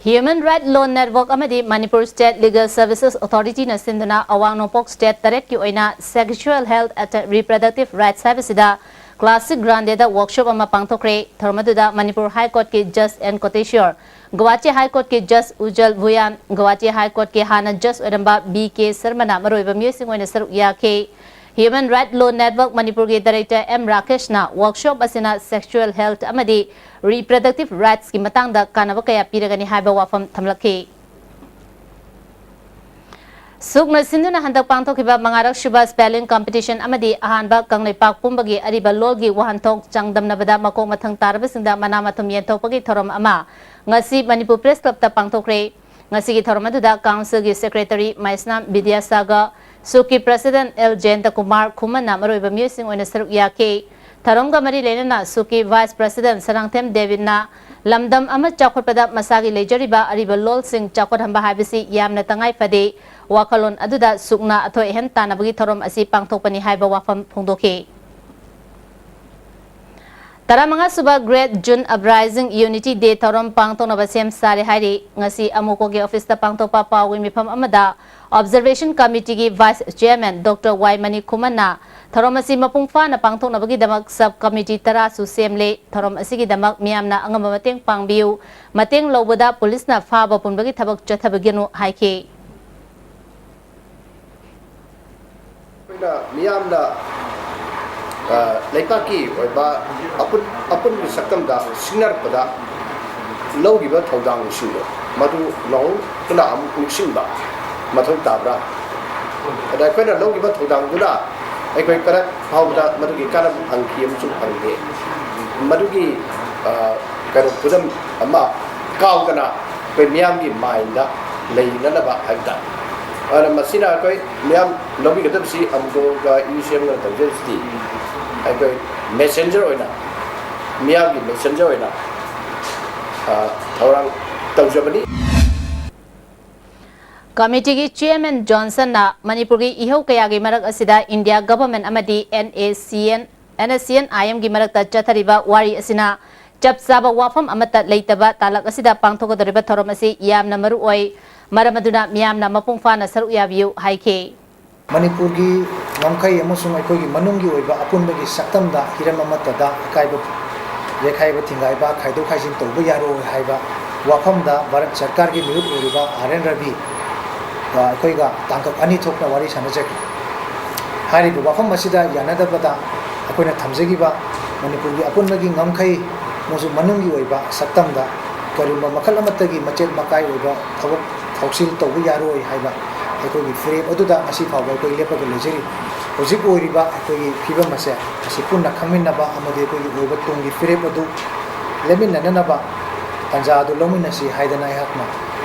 Human Right Law Network ꯑꯃꯗꯤ Manipur State Legal Services Authority-ꯅ ꯁꯤꯟꯗꯨꯅ ꯑꯋꯥꯡ ꯅꯣꯡꯄꯣꯛ state ꯇꯔꯦꯠꯀꯤ ꯑꯣꯏꯅ Sexual Health and Reproductive Rights ꯍꯥꯏꯕꯁꯤꯗ classic grande-ꯗ workshop ꯑꯃ ꯄꯥꯡꯊꯣꯛꯈ꯭ꯔꯦ꯫ ꯊꯧꯔꯝ ꯑꯗꯨꯗ Manipur High Court-ꯀꯤ Judge N ꯀꯣꯇꯦꯁꯣꯔ, Guwahati High Court-ꯀꯤ Judge ꯎꯖꯜ ꯚꯨꯌꯥꯟ, Guwahati High Court-ꯀꯤ ꯍꯥꯟꯅ judge ꯑꯣꯏꯔꯝꯕ ꯕꯤ ꯀꯦ ꯁꯔꯃꯅ ꯃꯔꯨꯑꯣꯏꯕ ꯃꯤꯑꯣꯏꯁꯤꯡ ꯑꯣꯏꯅ ꯁꯔꯨꯛ ꯌꯥꯈꯤ꯫ Human Right Law Network ꯃꯅꯤꯄꯨꯔꯒꯤ director ꯑꯦꯝ ꯔꯥꯀꯦꯁꯅ workshop ꯑꯁꯤꯅ sexual health ꯑꯃꯗꯤ reproductive rights-ꯀꯤ ꯃꯇꯥꯡꯗ ꯀꯥꯟꯅꯕ ꯀꯌꯥ ꯄꯤꯔꯒꯅꯤ ꯍꯥꯏꯕ ꯋꯥꯐꯝ ꯊꯝꯂꯛꯈꯤ꯫ ꯁꯨꯛꯅ ꯁꯤꯟꯗꯨꯅ ꯍꯟꯗꯛ ꯄꯥꯡꯊꯣꯛꯈꯤꯕ ꯃꯉꯥꯔꯛ ꯁꯨꯕ spelling competition ꯑꯃꯗꯤ ꯑꯍꯥꯟꯕ ꯀꯪꯂꯩꯄꯥꯛ ꯄꯨꯝꯕꯒꯤ ꯑꯔꯤꯕ ꯂꯣꯜꯒꯤ ꯋꯥꯍꯟꯊꯣꯛ ꯆꯥꯡꯗꯝꯅꯕꯗ ꯃꯀꯣꯛ ꯃꯊꯪ ꯇꯥꯔꯕꯁꯤꯡꯗ ꯃꯅꯥ ꯃꯊꯨꯝ ꯌꯦꯟꯊꯣꯛꯄꯒꯤ ꯊꯧꯔꯝ ꯑꯃ ꯉꯁꯤ ꯃꯅꯤꯄꯨꯔ Press Club-ꯇ ꯄꯥꯡꯊꯣꯛꯈ꯭ꯔꯦ꯫ ꯉꯁꯤꯒꯤ ꯊꯧꯔꯝ ꯑꯗꯨꯗ council-ꯒꯤ secretary ꯃꯩꯁꯅꯥꯝ ꯕꯤꯗ꯭ꯌꯥꯁꯥꯒꯔ, ꯁꯨꯛꯀꯤ president ꯑꯦꯜ ꯖꯌꯟꯇꯀꯨꯃꯥꯔ ꯈꯨꯃꯟꯅ ꯃꯔꯨꯑꯣꯏꯕ ꯃꯤꯑꯣꯏꯁꯤꯡ ꯑꯣꯏꯅ ꯁꯔꯨꯛ ꯌꯥꯈꯤ꯫ ꯊꯧꯔꯝꯒ ꯃꯔꯤ ꯂꯩꯅꯅ ꯁꯨꯛꯀꯤ vice president ꯁꯔꯥꯡꯊꯦꯝ ꯗꯦꯕꯤꯠꯅ ꯂꯝꯗꯝ ꯑꯃ ꯆꯥꯎꯈꯠꯄꯗ ꯃꯁꯥꯒꯤ ꯂꯩꯖꯔꯤꯕ ꯑꯔꯤꯕ ꯂꯣꯜꯁꯤꯡ ꯆꯥꯎꯈꯠꯍꯟꯕ ꯍꯥꯏꯕꯁꯤ ꯌꯥꯝꯅ ꯇꯉꯥꯏ ꯐꯗꯦ꯫ ꯋꯥꯈꯜꯂꯣꯟ ꯑꯗꯨꯗ ꯁꯨꯛꯅ ꯑꯊꯣꯏ ꯑꯍꯦꯟ ꯇꯥꯟꯅꯕꯒꯤ ꯊꯧꯔꯝ ꯑꯁꯤ ꯄꯥꯡꯊꯣꯛꯄꯅꯤ ꯍꯥꯏꯕ ꯋꯥꯐꯝ ꯐꯣꯡꯗꯣꯛꯈꯤ꯫ ꯇꯔꯥꯃꯉꯥ ꯁꯨꯕ Great June Uprising Unity Day ꯊꯧꯔꯝ ꯄꯥꯡꯊꯣꯛꯅꯕ ꯁꯦꯝ ꯁꯥꯔꯦ ꯍꯥꯏꯔꯤ꯫ ꯉꯁꯤ ꯑꯃꯨꯀꯣꯒꯤ office-ꯇ ꯄꯥꯡꯊꯣꯛꯄ ꯄꯥꯎꯒꯤ ꯃꯤꯐꯝ ꯑꯃꯗ Observation Committee-ꯒꯤ vice chairman ꯗꯣꯛꯇꯔ ꯋꯥꯏ ꯃꯅꯤ ꯈꯨꯃꯟꯅ ꯊꯧꯔꯝ ꯑꯁꯤ ꯃꯄꯨꯡ ꯐꯥꯅ ꯄꯥꯡꯊꯣꯛꯅꯕꯒꯤꯗꯃꯛ sub committee ꯇꯔꯥꯁꯨ ꯁꯦꯝꯂꯦ꯫ ꯊꯧꯔꯝ ꯑꯁꯤꯒꯤꯗꯃꯛ ꯃꯤꯌꯥꯝꯅ ꯑꯉꯝꯕ ꯃꯇꯦꯡ ꯄꯥꯡꯕꯤꯌꯨ꯫ ꯃꯇꯦꯡ ꯂꯧꯕꯗ ꯄꯨꯂꯤꯁꯅ ꯐꯥꯕ ꯄꯨꯟꯕꯒꯤ ꯊꯕꯛ ꯆꯠꯊꯕꯤꯒꯅꯨ ꯍꯥꯏꯈꯤ꯫ ꯑꯩꯈꯣꯏꯅ ꯃꯤꯌꯥꯝꯅ, ꯑ, ꯂꯩꯄꯥꯛꯀꯤ ꯑꯣꯏꯕ ꯑꯄꯨꯟ-, ꯑꯄꯨꯟꯕ ꯁꯛꯇꯝꯗ ꯁꯤꯡꯅꯔꯛꯄꯗ ꯂꯧꯈꯤꯕ ꯊꯧꯗꯥꯡꯁꯤꯡꯗꯣ ꯃꯗꯨ ꯅꯧꯍꯧꯗꯨꯅ ꯑꯃꯨꯛ ꯅꯤꯡꯁꯤꯡꯕ ꯃꯊꯧ ꯇꯥꯕ꯭ꯔꯥ? ꯑꯗ ꯑꯩꯈꯣꯏꯅ ꯂꯧꯈꯤꯕ ꯊꯧꯗꯥꯡꯗꯨꯅ ꯑꯩꯈꯣꯏ ꯀꯔꯝ ꯐꯥꯎꯕꯗ ꯃꯗꯨꯒꯤ ꯀꯥꯟꯅꯕ ꯐꯪꯈꯤ ꯑꯃꯁꯨꯡ ꯐꯪꯗꯦ? ꯃꯗꯨꯒꯤ, ꯑ, ꯀꯩꯅꯣ, ꯈꯨꯗꯝ ꯑꯃ ꯀꯥꯎꯗꯅ ꯑꯩꯈꯣꯏ ꯃꯤꯌꯥꯝꯒꯤ mind-ꯗ ꯂꯩꯅꯅꯕ ꯍꯥꯏꯕ ꯇꯥꯔꯦ꯫ ꯑꯗꯨꯅ ꯃꯁꯤꯅ ꯑꯩꯈꯣꯏ ꯃꯤꯌꯥꯝ ꯂꯧꯕꯤꯒꯗꯕꯁꯤ ꯑꯃꯨꯛꯀ ꯏ ꯁꯤ ꯑꯦꯝꯅ ꯇꯧꯖꯔꯤꯁꯤꯗꯤ ꯑꯩꯈꯣꯏ messenger ꯑꯣꯏꯅ, ꯃꯤꯌꯥꯝꯒꯤ messenger ꯑꯣꯏꯅ, ꯑ, ꯊꯧꯔꯥꯡ ꯇꯧꯖꯕꯅꯤ꯫ Committee-ꯒꯤ chairman ꯖꯣꯟꯁꯟꯅ ꯃꯅꯤꯄꯨꯔꯒꯤ ꯏꯍꯧ ꯀꯌꯥꯒꯤ ꯃꯔꯛ ꯑꯁꯤꯗ India government ꯑꯃꯗꯤ N A C N, N S C N I M-ꯒꯤ ꯃꯔꯛꯇ ꯆꯠꯊꯔꯤꯕ ꯋꯥꯔꯤ ꯑꯁꯤꯅ ꯆꯞ ꯆꯥꯕ ꯋꯥꯐꯝ ꯑꯃꯠꯇ ꯂꯩꯇꯕ ꯇꯥꯂꯛ ꯑꯁꯤꯗ ꯄꯥꯡꯊꯣꯛꯀꯗꯧꯔꯤꯕ ꯊꯧꯔꯝ ꯑꯁꯤ ꯌꯥꯝꯅ ꯃꯔꯨ ꯑꯣꯏ꯫ ꯃꯔꯝ ꯑꯗꯨꯅ ꯃꯤꯌꯥꯝꯅ ꯃꯄꯨꯡ ꯐꯥꯅ ꯁꯔꯨꯛ ꯌꯥꯕꯤꯌꯨ ꯍꯥꯏꯈꯤ꯫ ꯃꯅꯤꯄꯨꯔꯒꯤ ꯉꯝꯈꯩ ꯑꯃꯁꯨꯡ ꯑꯩꯈꯣꯏꯒꯤ ꯃꯅꯨꯡꯒꯤ ꯑꯣꯏꯕ ꯑꯄꯨꯟꯕꯒꯤ ꯁꯛꯇꯝꯗ ꯍꯤꯔꯝ ꯑꯃꯠꯇꯗ ꯑꯀꯥꯏꯕ, ꯌꯩꯈꯥꯏꯕ ꯊꯤꯡꯒꯥꯏꯕ, ꯈꯥꯏꯗꯣꯛ ꯈꯥꯏꯖꯤꯟ ꯇꯧꯕ ꯌꯥꯔꯣꯏ ꯍꯥꯏꯕ ꯋꯥꯐꯝꯗ ꯚꯥꯔꯠ ꯁꯔꯀꯥꯔꯒꯤ ꯃꯤꯍꯨꯠ ꯑꯣꯏꯔꯤꯕ ꯑꯥꯔ ꯑꯦꯟ ꯔꯕꯤ, ꯑ, ꯑꯩꯈꯣꯏꯒ ꯇꯥꯡꯀꯛ ꯑꯅꯤ ꯊꯣꯛꯅ ꯋꯥꯔꯤ ꯁꯥꯟꯅꯖꯈꯤ꯫ ꯍꯥꯏꯔꯤꯕ ꯋꯥꯐꯝ ꯑꯁꯤꯗ ꯌꯥꯅꯗꯕꯗ ꯑꯩꯈꯣꯏꯅ ꯊꯝꯖꯈꯤꯕ ꯃꯅꯤꯄꯨꯔꯒꯤ ꯑꯄꯨꯟꯕꯒꯤ ꯉꯝꯈꯩ ꯑꯃꯁꯨꯡ ꯃꯅꯨꯡꯒꯤ ꯑꯣꯏꯕ ꯁꯛꯇꯝꯗ ꯀꯔꯤꯒꯨꯝꯕ ꯃꯈꯜ ꯑꯃꯠꯇꯒꯤ ꯃꯆꯦꯠ ꯃꯀꯥꯏ ꯑꯣꯏꯕ ꯊꯕꯛ ꯊꯧꯁꯤꯜ ꯇꯧꯕ ꯌꯥꯔꯣꯏ ꯍꯥꯏꯕ ꯑꯩꯈꯣꯏꯒꯤ ꯐꯤꯔꯦꯞ ꯑꯗꯨꯗ ꯉꯁꯤ ꯐꯥꯎꯕ ꯑꯩꯈꯣꯏ ꯂꯦꯞꯄꯒ ꯂꯩꯖꯔꯤ꯫ ꯍꯧꯖꯤꯛ ꯑꯣꯏꯔꯤꯕ ꯑꯩꯈꯣꯏꯒꯤ ꯐꯤꯕꯝ ꯑꯁꯦ ꯑꯁꯤ ꯄꯨꯟꯅ ꯈꯪꯃꯤꯟꯅꯕ ꯑꯃꯗꯤ ꯑꯩꯈꯣꯏꯒꯤ ꯑꯣꯏꯕ ꯇꯨꯡꯒꯤ ꯐꯤꯔꯦꯞ ꯑꯗꯨ ꯂꯦꯞꯃꯤꯟꯅꯅꯅꯕ ꯇꯥꯟꯖꯥ ꯑꯗꯨ ꯂꯧꯃꯤꯟꯅꯁꯤ ꯍꯥꯏꯗꯅ ꯑꯩꯍꯥꯛꯅ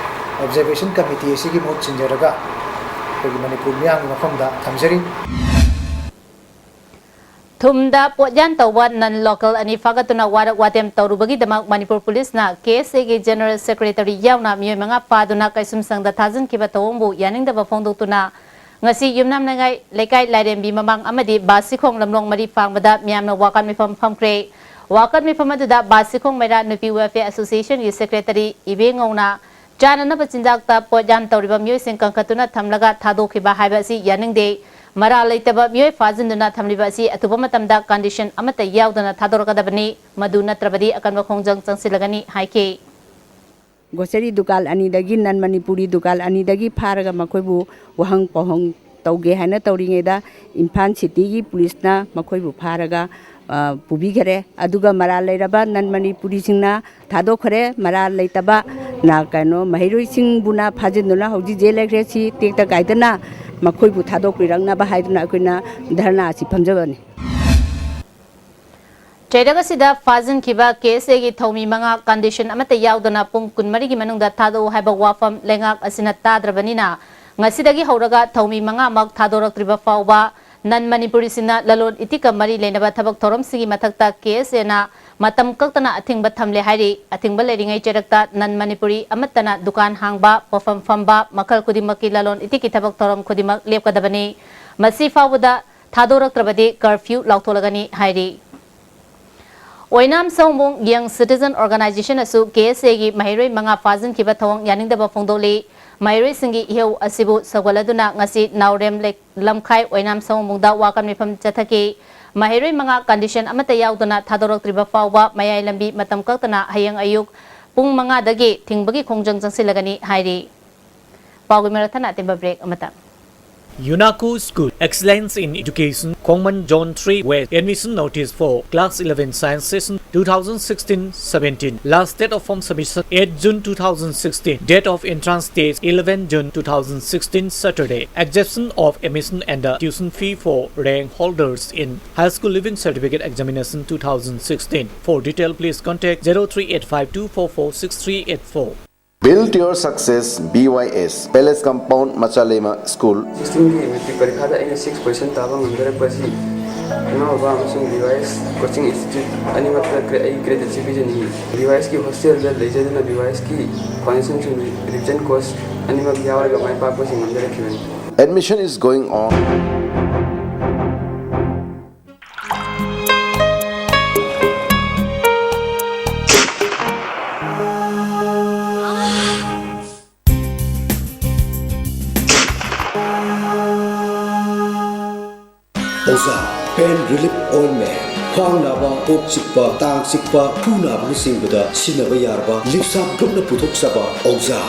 ꯑꯣꯕꯖꯔꯕꯦꯁꯟ ꯀꯃꯤꯇꯤ ꯑꯁꯤꯒꯤ ꯃꯍꯨꯠ ꯁꯤꯟꯖꯔꯒ ꯑꯩꯈꯣꯏꯒꯤ ꯃꯅꯤꯄꯨꯔ ꯃꯤꯌꯥꯝꯒꯤ ꯃꯐꯝꯗ ꯊꯝꯖꯔꯤ꯫ ꯊꯨꯝꯗ ꯄꯣꯠꯌꯥꯟ ꯇꯧꯕ ꯅꯟ ꯂꯣꯀꯦꯜ ꯑꯅꯤ ꯐꯥꯒꯠꯇꯨꯅ ꯋꯥꯔꯛ ꯋꯥꯇꯦꯝ ꯇꯧꯔꯨꯕꯒꯤꯗꯃꯛ ꯃꯅꯤꯄꯨꯔ ꯄꯨꯂꯤꯁꯅ ꯀꯦ ꯑꯦꯁ ꯑꯦꯒꯤ ꯖꯦꯅꯔꯦꯜ ꯁꯦꯀ꯭ꯔꯦꯇꯔꯤ ꯌꯥꯎꯅ ꯃꯤꯑꯣꯏ ꯃꯉꯥ ꯐꯥꯗꯨꯅ ꯀꯩꯁꯨꯝꯁꯪꯗ ꯊꯥꯖꯤꯟꯈꯤꯕ ꯊꯧꯑꯣꯡꯕꯨ ꯌꯥꯅꯤꯡꯗꯕ ꯐꯣꯡꯗꯣꯛꯇꯨꯅ ꯉꯁꯤ ꯌꯨꯝꯅꯥꯝ ꯂꯩꯉꯥꯏ ꯂꯩꯀꯥꯏ ꯂꯥꯏꯔꯦꯝꯕꯤ ꯃꯃꯥꯡ ꯑꯃꯗꯤ ꯕꯥꯁꯤꯈꯣꯡ ꯂꯝꯂꯣꯡ ꯃꯔꯤ ꯐꯥꯡꯕꯗ ꯃꯤꯌꯥꯝꯅ ꯋꯥꯀꯠ ꯃꯤꯐꯝ ꯐꯝꯈ꯭ꯔꯦ꯫ ꯋꯥꯀꯠ ꯃꯤꯐꯝ ꯑꯗꯨꯗ ꯕꯥꯁꯤꯈꯣꯡ ꯃꯩꯔꯥ ꯅꯨꯄꯤ ꯋꯦꯜꯐꯤꯌꯔ ꯑꯦꯁꯣꯁꯤꯌꯦꯁꯟꯒꯤ ꯁꯦꯀ꯭ꯔꯦꯇꯔꯤ ꯏꯕꯦꯉꯧꯅ ꯆꯥꯅꯅꯕ ꯆꯤꯟꯖꯥꯛꯇ ꯄꯣꯠꯌꯥꯟ ꯇꯧꯔꯤꯕ ꯃꯤꯑꯣꯏꯁꯤꯡ ꯀꯟꯈꯠꯇꯨꯅ ꯊꯝꯂꯒ ꯊꯥꯗꯣꯛꯈꯤꯕ ꯍꯥꯏꯕ ꯑꯁꯤ ꯌꯥꯅꯤꯡꯗꯦ꯫ ꯃꯔꯥꯜ ꯂꯩꯇꯕ ꯃꯤꯑꯣꯏ ꯐꯥꯖꯤꯟꯗꯨꯅ ꯊꯝꯂꯤꯕ ꯑꯁꯤ ꯑꯊꯨꯕ ꯃꯇꯝꯗ ꯀꯟꯗꯤꯁꯟ ꯑꯃꯠꯇ ꯌꯥꯎꯗꯅ ꯊꯥꯗꯣꯔꯛꯀꯗꯕꯅꯤ꯫ ꯃꯗꯨ ꯅꯠꯇ꯭ꯔꯕꯗꯤ ꯑꯀꯟꯕ ꯈꯣꯡꯖꯪ ꯆꯪꯁꯤꯜꯂꯒꯅꯤ ꯍꯥꯏꯈꯤ꯫ ꯒ꯭ꯔꯣꯁꯔꯤ ꯗꯨꯀꯥꯟ ꯑꯅꯤꯗꯒꯤ, ꯅꯟ ꯃꯅꯤꯄꯨꯔꯤ ꯗꯨꯀꯥꯟ ꯑꯅꯤꯗꯒꯤ ꯐꯥꯔꯒ ꯃꯈꯣꯏꯕꯨ ꯋꯥꯍꯪ ꯄꯥꯎꯍꯪ ꯇꯧꯒꯦ ꯍꯥꯏꯅ ꯇꯧꯔꯤꯉꯩꯗ ꯏꯝꯐꯥꯜ ꯁꯤꯇꯤꯒꯤ ꯄꯨꯂꯤꯁꯅ ꯃꯈꯣꯏꯕꯨ ꯐꯥꯔꯒ, ꯑ, ꯄꯨꯕꯤꯈꯔꯦ꯫ ꯑꯗꯨꯒ ꯃꯔꯥꯜ ꯂꯩꯔꯕ ꯅꯟ ꯃꯅꯤꯄꯨꯔꯤꯁꯤꯡꯅ ꯊꯥꯗꯣꯛꯈ꯭ꯔꯦ꯫ ꯃꯔꯥꯜ ꯂꯩꯇꯕ ꯅ-, ꯀꯩꯅꯣ, ꯃꯍꯩꯔꯣꯏꯁꯤꯡꯕꯨꯅ ꯐꯥꯖꯤꯟꯗꯨꯅ ꯍꯧꯖꯤꯛ ꯖꯦꯜ ꯂꯩꯈ꯭ꯔꯦ꯫ ꯁꯤ ꯇꯦꯛꯇ ꯀꯥꯏꯗꯅ ꯃꯈꯣꯏꯕꯨ ꯊꯥꯗꯣꯛꯄꯤꯔꯛꯅꯕ ꯍꯥꯏꯗꯨꯅ ꯑꯩꯈꯣꯏꯅ ꯙꯔꯅꯥ ꯑꯁꯤ ꯐꯝꯖꯕꯅꯤ꯫ ꯆꯩꯔꯛ ꯑꯁꯤꯗ ꯐꯥꯖꯤꯟꯈꯤꯕ ꯀꯦ ꯑꯦꯁ ꯑꯦꯒꯤ ꯊꯧꯃꯤ ꯃꯉꯥ ꯀꯟꯗꯤꯁꯟ ꯑꯃꯠꯇ ꯌꯥꯎꯗꯅ ꯄꯨꯡ ꯀꯨꯟꯃꯔꯤꯒꯤ ꯃꯅꯨꯡꯗ ꯊꯥꯗꯣꯛꯎ ꯍꯥꯏꯕ ꯋꯥꯐꯝ ꯂꯩꯉꯥꯛ ꯑꯁꯤꯅ ꯇꯥꯗ꯭ꯔꯕꯅꯤꯅ, ꯉꯁꯤꯗꯒꯤ ꯍꯧꯔꯒ ꯊꯧꯃꯤ ꯃꯉꯥꯃꯛ ꯊꯥꯗꯣꯔꯛꯇ꯭ꯔꯤꯕ ꯐꯥꯎꯕ ꯅꯟ ꯃꯅꯤꯄꯨꯔꯤꯁꯤꯡꯅ ꯂꯂꯣꯟ ꯏꯇꯤꯛꯀ ꯃꯔꯤ ꯂꯩꯅꯕ ꯊꯕꯛ ꯊꯧꯔꯝꯁꯤꯡꯒꯤ ꯃꯊꯛꯇ ꯀꯦ ꯑꯦꯁ ꯑꯦꯅ ꯃꯇꯝ ꯀꯛꯇꯅ ꯑꯊꯤꯡꯕ ꯊꯝꯂꯦ ꯍꯥꯏꯔꯤ꯫ ꯑꯊꯤꯡꯕ ꯂꯩꯔꯤꯉꯩ ꯆꯩꯔꯛꯇ ꯅꯟ ꯃꯅꯤꯄꯨꯔꯤ ꯑꯃꯠꯇꯅ ꯗꯨꯀꯥꯟ ꯍꯥꯡꯕ, ꯄꯣꯠꯐꯝ ꯐꯝꯕ, ꯃꯈꯜ ꯈꯨꯗꯤꯡꯃꯛꯀꯤ ꯂꯂꯣꯟ ꯏꯇꯤꯛꯀꯤ ꯊꯕꯛ ꯊꯧꯔꯝ ꯈꯨꯗꯤꯡꯃꯛ ꯂꯦꯞꯀꯗꯕꯅꯤ꯫ ꯃꯁꯤ ꯐꯥꯎꯕꯗ ꯊꯥꯗꯣꯔꯛꯇ꯭ꯔꯕꯗꯤ ꯀꯔꯐ꯭ꯌꯨ ꯂꯥꯎꯊꯣꯛꯂꯒꯅꯤ ꯍꯥꯏꯔꯤ꯫ ꯑꯣꯏꯅꯥꯝ ꯁꯑꯣꯝꯕꯨꯡ Young Citizen Organization ꯑꯁꯨ K S A ꯒꯤ ꯃꯍꯩꯔꯣꯏ ꯃꯉꯥ ꯐꯥꯖꯤꯟꯈꯤꯕ ꯊꯧꯑꯣꯡ ꯌꯥꯅꯤꯡꯗꯕ ꯐꯣꯡꯗꯣꯛꯂꯤ꯫ ꯃꯍꯩꯔꯣꯏꯁꯤꯡꯒꯤ ꯏꯍꯧ ꯑꯁꯤꯕꯨ ꯁꯧꯒꯠꯂꯗꯨꯅ ꯉꯁꯤ ꯅꯥꯎꯔꯦꯝ ꯂꯩ-, ꯂꯝꯈꯥꯏ ꯑꯣꯏꯅꯥꯝ ꯁꯑꯣꯝꯕꯨꯡꯗ ꯋꯥꯀꯠ ꯃꯤꯐꯝ ꯆꯠꯊꯈꯤ꯫ ꯃꯍꯩꯔꯣꯏ ꯃꯉꯥ condition ꯑꯃꯠꯇ ꯌꯥꯎꯗꯅ ꯊꯥꯗꯣꯔꯛꯇ꯭ꯔꯤꯕ ꯐꯥꯎꯕ ꯃꯌꯥꯏ ꯂꯝꯕꯤ ꯃꯇꯝ ꯀꯛꯇꯅ ꯍꯌꯦꯡ ꯑꯌꯨꯛ ꯄꯨꯡ ꯃꯉꯥꯗꯒꯤ ꯊꯤꯡꯕꯒꯤ ꯈꯣꯡꯖꯪ ꯆꯪꯁꯤꯜꯂꯒꯅꯤ ꯍꯥꯏꯔꯤ꯫ ꯄꯥꯎꯒꯤ ꯃꯔꯛ ꯊꯠꯅ ꯑꯇꯦꯟꯕ break ꯑꯃꯇꯪ꯫ UNACO School, Excellence in Education, Khongman Zone three West. Admission notice for Class eleven Science Session two thousand sixteen seventeen. Last date of form submission eight June two thousand sixteen. Date of entrance test eleven June two thousand sixteen, Saturday. Exception of admission and the tuition fee for rank holders in High School Leaving Certificate Examination two thousand sixteen. For detail, please contact zero three eight five two four four six three eight four. Build your success, B Y S, Palace Compound, Machalema School. Sixteen ꯒꯤ ꯃꯦꯇ꯭ꯔꯤꯛ ꯄꯔꯤꯈꯥꯗ ꯑꯩꯅ six position ꯇꯥꯕ ꯉꯝꯖꯔꯛꯄ ꯑꯁꯤ ꯏꯃꯥ ꯕꯕꯥ ꯑꯃꯁꯨꯡ B Y S coaching institute ꯑꯅꯤꯃꯛꯇ ꯒ꯭ꯔꯦ-, ꯑꯩ gratitude ꯄꯤꯖꯅꯤꯡꯏ꯫ B Y S ꯀꯤ hostel ꯗ ꯂꯩꯖꯗꯨꯅ B Y S ꯀꯤ foundation ꯁꯤꯡ revision course ꯑꯅꯤꯃꯛ ꯌꯥꯎꯔꯒ ꯃꯥꯏ ꯄꯥꯛꯄꯁꯤꯡ ꯉꯝꯖꯔꯛꯈꯤꯕꯅꯤ꯫ Admission is going on. ꯑꯣꯖꯥ, pain relief ointment, ꯈ꯭ꯋꯥꯡ ꯅꯥꯕ, ꯀꯣꯛ ꯆꯤꯛꯄ, ꯇꯥꯡ ꯆꯤꯛꯄ, ꯈꯨ ꯅꯥꯕꯅꯆꯤꯡꯕꯗ ꯁꯤꯖꯤꯟꯅꯕ ꯌꯥꯔꯕ ꯂꯤꯞꯁꯥꯞ group ꯅ ꯄꯨꯊꯣꯛꯆꯕ ꯑꯣꯖꯥ꯫